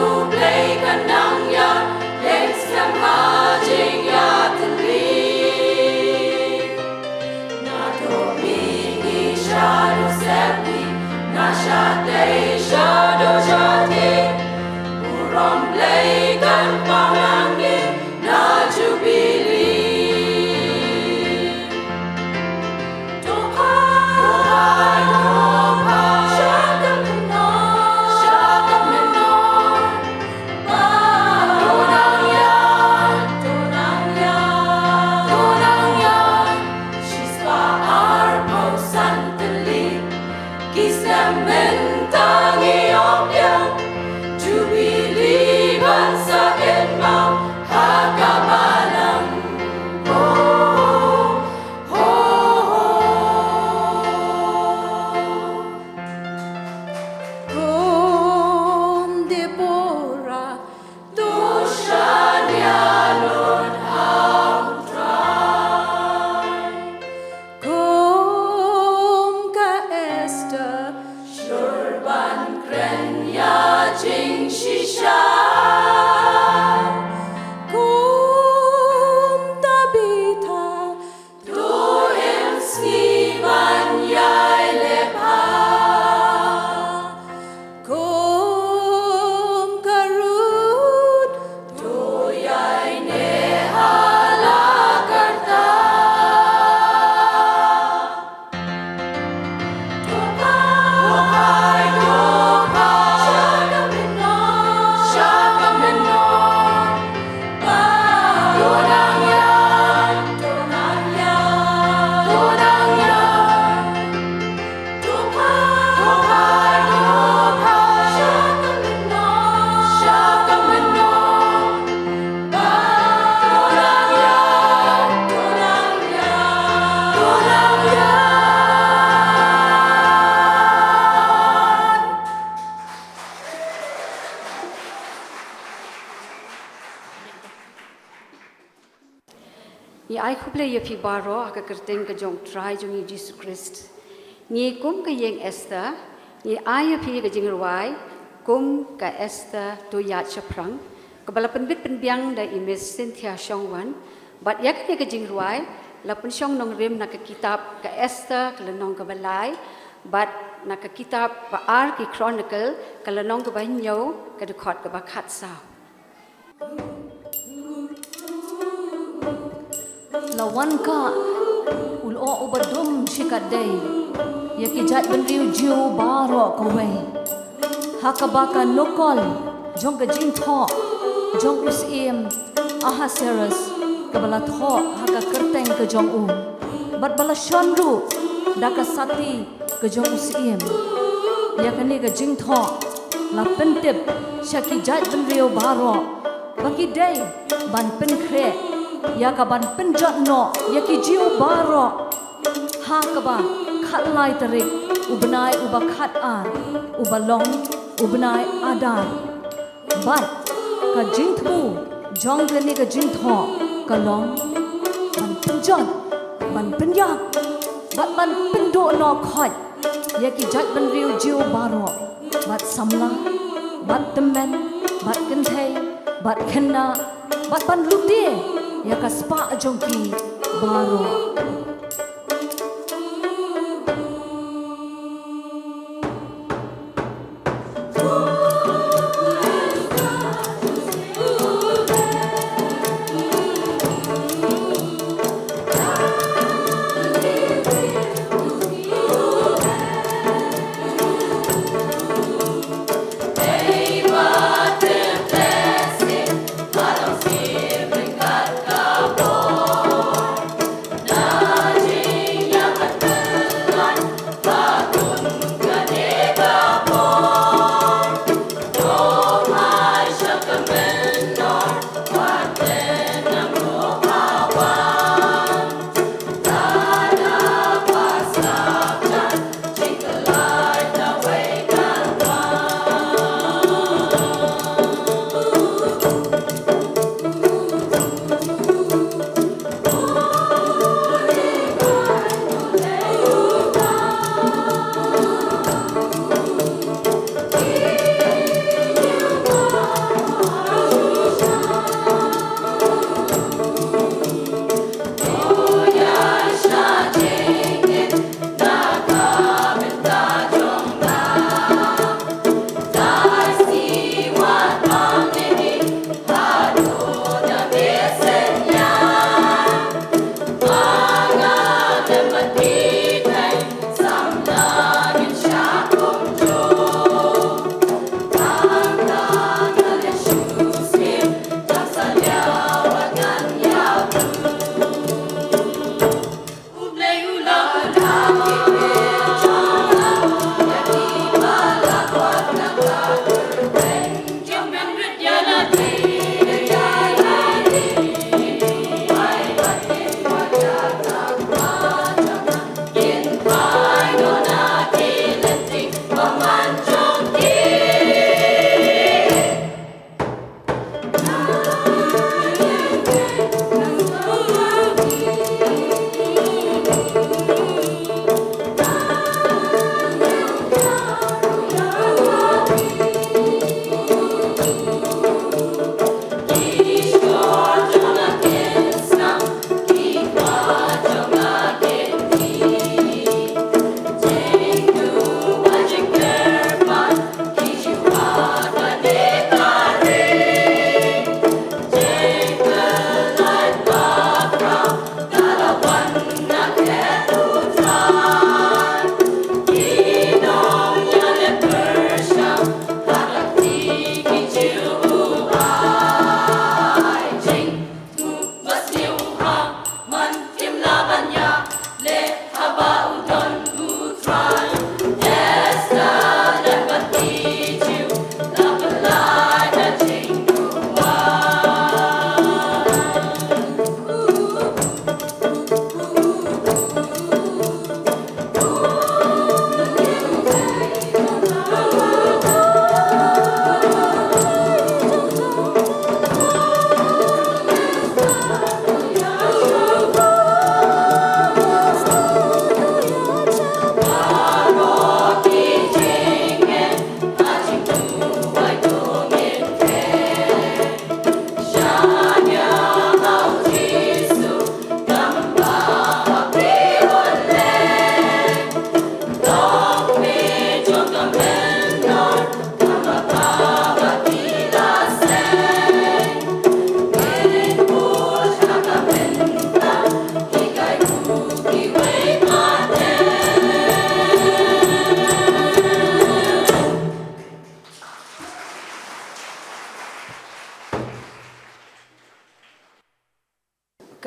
U Blei kan nang ïaid lem skhem ha jingïatylli. Naduh mihngi shaduh sepngi, na shatei shaduh shatieng, burom Blei kan pang nangïing na Jubili. To phai, to phai sha ka mynnor, sha ka mynnor. Bad to nang ïaid, to nang ïaid, to nang ïaid. Shispah arphew san tylli ki snem mynta ngi ïoh biang Jubili ban sa kynmaw ha ka balang. Ho, ho, ho, ho. Kum Deborah, to shaniah lut ha U Trai. Kum ka Esther, Ïa phi baroh ha ka kyrteng ka jong Trai jong ngi Jisu Khrist. Ngi kum ka ïing Esther, ngi ai ïa phi ka jingrwai kum ka Esther Tuiaid Shaphrang, kaba la pynbit pynbiang da i Miss Cynthia Shongwan. Bad ïa kane ka jingrwai la pynshong nongrim na ka kitab ka Esther ka lynnong kaba lai, bad na ka kitab ba ar ki Chronicle ka lynnong kaba hynñiew ka dkhot kaba khatsaw. La wan ka u lyoh uba dum shikatdei ïa ki jaitbynriew Jiw baroh kawei, ha kaba ka nukol jong ka jingthoh jong u syiem Ahasuerus, kaba la thoh ha ka kyrteng ka jong u, bad ba la shon ruh da ka sati ka jong u syiem. Ïa kane ka jingthoh la pyntip sha ki jaitbynriew baroh ba ki dei ban pynkhreh ïa ka ban pynjot noh ïa ki Jiw baroh ha kaba khatlai tarik u bnai uba khatar, uba long u bnai Adar. Bad ka jingthmu jong kane ka jingthoh ka long ban pynjot, ban pynïap, bad ban pynduh noh khoit ïa ki jaitbynriew Jiw baroh, bad samla, bad tymmen, bad kynthei, bad khynnah, bad ban lute ïa ka spah jong ki baroh.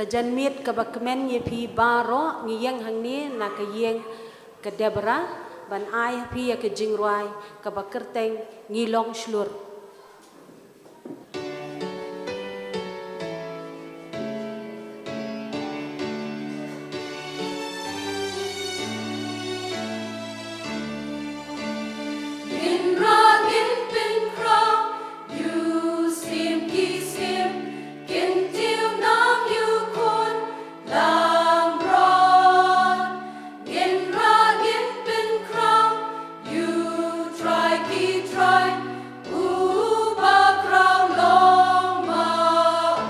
Janmiet kaba kmen ïa phi baroh, ngi ïeng hangne na ka ïing ka Deborah ban ai ha phi ïa ka jingrwai kaba kyrteng Ngi Long Shlur. Ngin rah, ngin pynkhraw, ïa u syiem ki syiem, kin tip nam ïa u khun langbrot. Ngin rah, ngin pynkhraw, ïa u trai ki trai, uba khraw long ma u.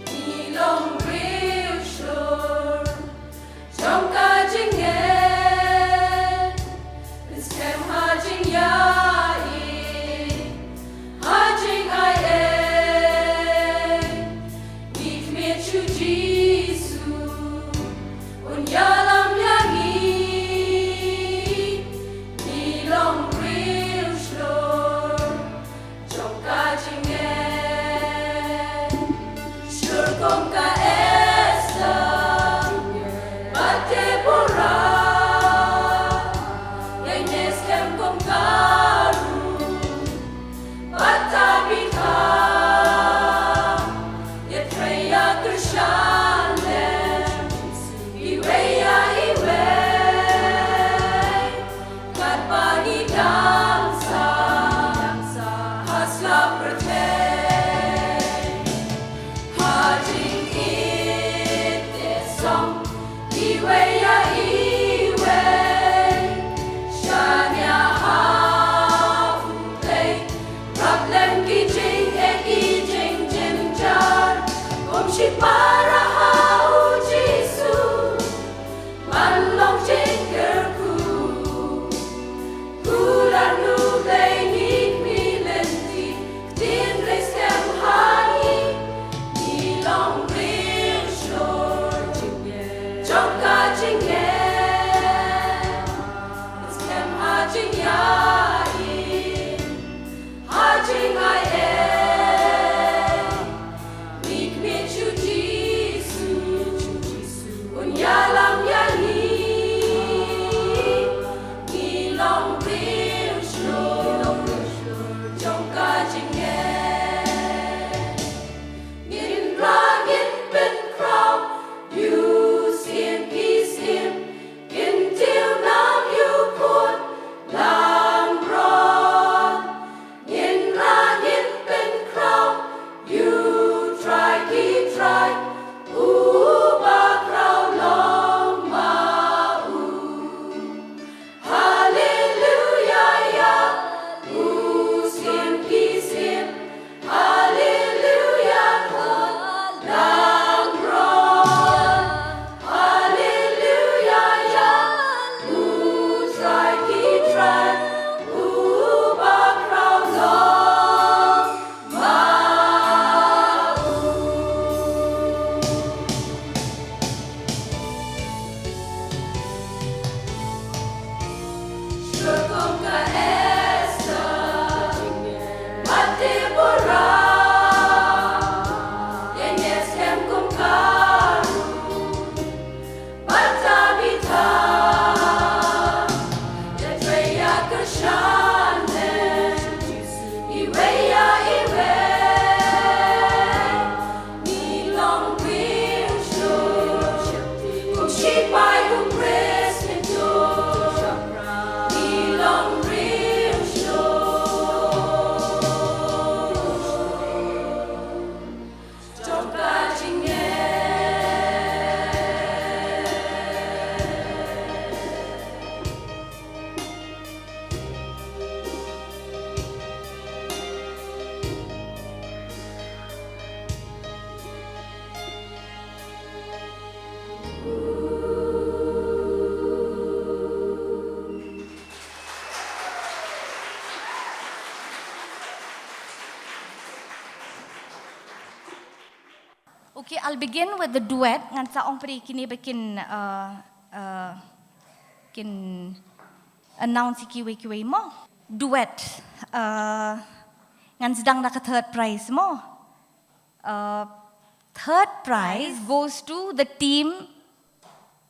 Ngi long riewshlur jong ka jingngeit, skhem ha jingïaid, ha jingaiei. Ngi khmih sha u Jisu, un ïalam ïa ngi. Ngi long riewshlur jong ka jingngeit. Shlur kum ka Esther bad Deborah, ïa ngi skhem kum ka Ruth bad Tabitha, ïatrei ïakyrshan lem iwei ïa iwei. Katba ngi dang sah ha sla pyrthei, ha jingïeit te song iwei ïa iwei. Shaniah ha U Blei, rap lem ki jingeh ki jingjynjar, kum shipara ha U Jisu. Ban long jingkyrkhu, kular nu Blei, ngi khmih lynti, ktien Blei skhem ha ngi. Ngi long riewshlur jong ka jingngeit. Okay, I'll begin with the duet. Ngan sa ong pyrshah kine ba kin, uh, uh, kin announce kiwei kiwei mo. Duet. Uh, ngan sdang na ka third prize mo. Uh, third prize goes to the team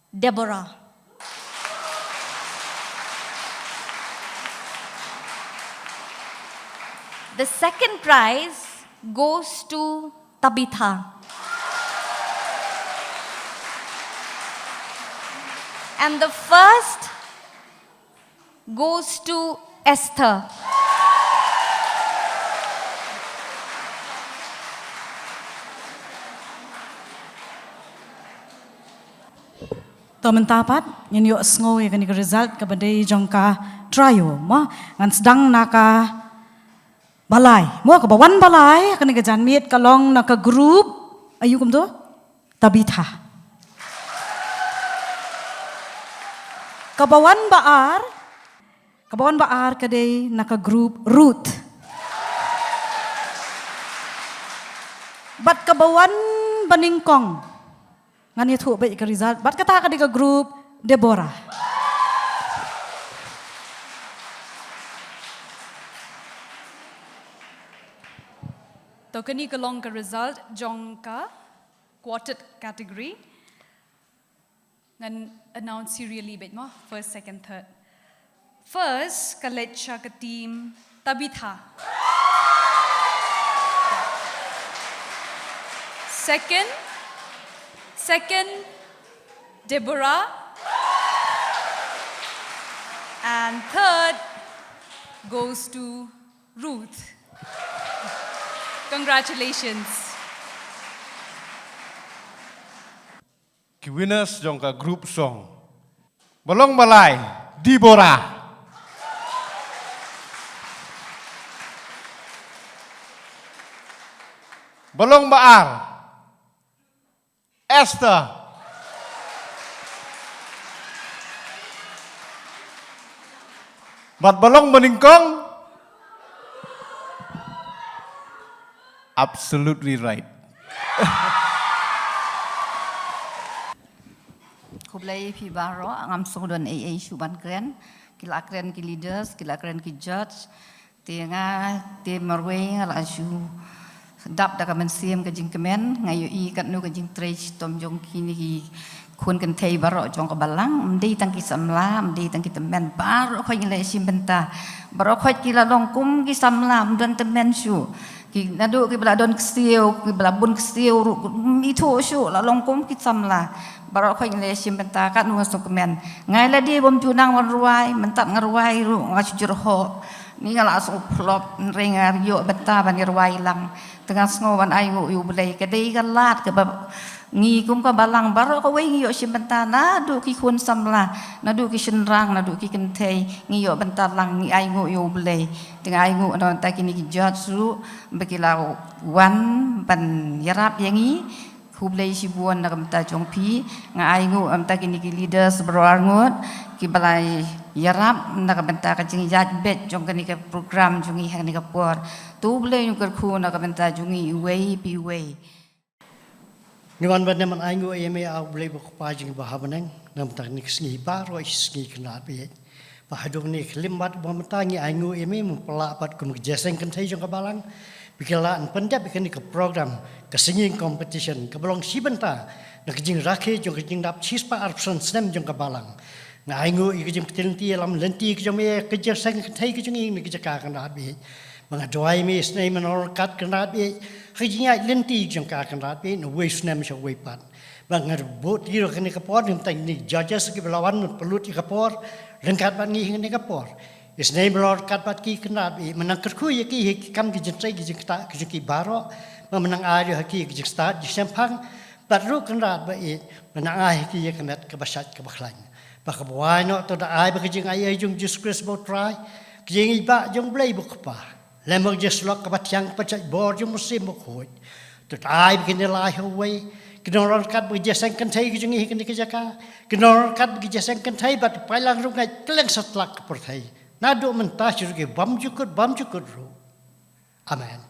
Deborah. The second prize goes to Tabitha. And the first goes to Esther. To mynta pat, ngin ïohsngew ïa kane ka result kaba dei jong ka trio, mo. Ngan sdang na kaba lai. Mo, kaba wan ba lai, kane ka janmiet ka long na ka group, aïu kumto? Tabitha. Kaba wan ba ar, kaba wan ba ar ka dei na ka group Ruth. Bad kaba wan ba nyngkong. Ngan ïathuh beit ka result. Bad kata ka dei ka group Deborah. To kane ka long ka result jong ka quartet category. Ngan announce serially beit mo, first, second, third. First, ka leit sha ka team Tabitha. Second, second, Deborah. And third goes to Ruth. Congratulations. Ki winners jong ka group song. Ba long ba lai, Deborah. Ba long ba ar, Esther. Bad ba long ba nyngkong. Absolutely right. Khublei phi baroh, ngam sngewdon ei ei shuh ban kren. Ki la kren ki leaders, ki la kren ki judge. Te nga, te marwei nga la shu dap da ka mynsiem ka jingkmen, nga ïohi katno ka jingtrei shitom jong kine ki khun kynthei baroh jong ka balang, ym dei tang ki samla, ym dei tang ki tymmen, baroh khoit ngi la shim bynta, baroh khoit ki la long kum ki samla, ym don tymmen shuh. Ki naduh kiba la don ksiew, kiba la bun ksiew ruh, ym ithuh shuh, la long kum ki samla. Baroh khoit ngi la shim bynta, katno nga sngewkmen. Nga ïa lade bym ju nang ban rwai, mynta nga rwai ruh, nga shu jyrhoh. Ni nga la shu phlop, hynrei nga ïoh bynta ban ïa rwai lang. Te nga sngew ban ainguh ïa U Blei, ka dei ka lad kaba ngi kum ka balang baroh kawei ngi ïoh shim bynta naduh ki khun samla, naduh ki shynrang, naduh ki kynthei, ngi ïoh bynta lang, ngi ainguh ïa U Blei. Te nga ainguh na ka bynta kine ki judge ruh ba ki la wan ban ïarap ïa ngi. Khublei shibun na ka bynta jong phi, nga ainguh na ka bynta kine ki leaders baroh arngut kiba la ïarap na ka bynta ka jingïaid beit jong kane ka program jong ngi ha kane ka por. To U Blei un kyrkhu na ka bynta jong ngi iwei pa iwei. Ngi wan ban ïa man ainguh ïa me, A Blei ba U Kpa jong ngi ba ha bneng, na ka bynta kane ka sngi baroh, ka sngi kynrad beit. Ba haduh kane ka khyllipmat ba mynta ngi ainguh ïa me, me pynlah pat kum ka jingïaseng kynthei jong ka balang. Ba ki lah ban pyndep ïa kane ka program, ka singing competition, kaba long shi bynta na ka jingrakhe jong ka jingdap shispah arphew san snem jong ka balang. Nga ainguh ïa ka jingpynlynti ïalam lynti ka jong me, ka jingïaseng kynthei ka jong ngi na ka jaka kynrad beit. Ba nga duwai me isynei me nang ryngkat kynrad beit ha ka jingïaid lynti ka jong ka kynrad beit, na uwei u snem sha uwei pat. Ba nga buh ti ruh kane ka por, na ka bynta kine ki judges kiba la wan pynlut ïa ka por ryngkat bad ngi ha kane ka por. Isynei me long ryngkat bad ki kynrad beit, me nang kyrkhu ïa ki ha ki kam ki jingtrei ki jingktah ki jong ki baroh. Ba me nang ai ruh ha ki ki jingstad jingshemphang. Bad ruh kynrad beit, me nang ai ha ki ïa ka met kaba shait kaba khlaiñ. Ba kaba wai noh to da ai ba ka jingaiei jong U Jisu Khrist ba U Trai, ka jingïeit ba jong U Blei ba U Kpa, lem bad ka jingïasyllok kaba thiang kaba jait bor jong U Mynsiem Bakhuid. To da ai ba kin ïalai ha uwei, kin nang ryngkat bad ka jingïaseng kynthei ka jong ngi ha kane ka jaka, kin nang ryngkat bad ka jingïaseng kynthei bad to pailang rung ai kylleng satlak ka pyrthei. Naduh mynta sha ruh ki bymjukut bymjukut ruh. Amen.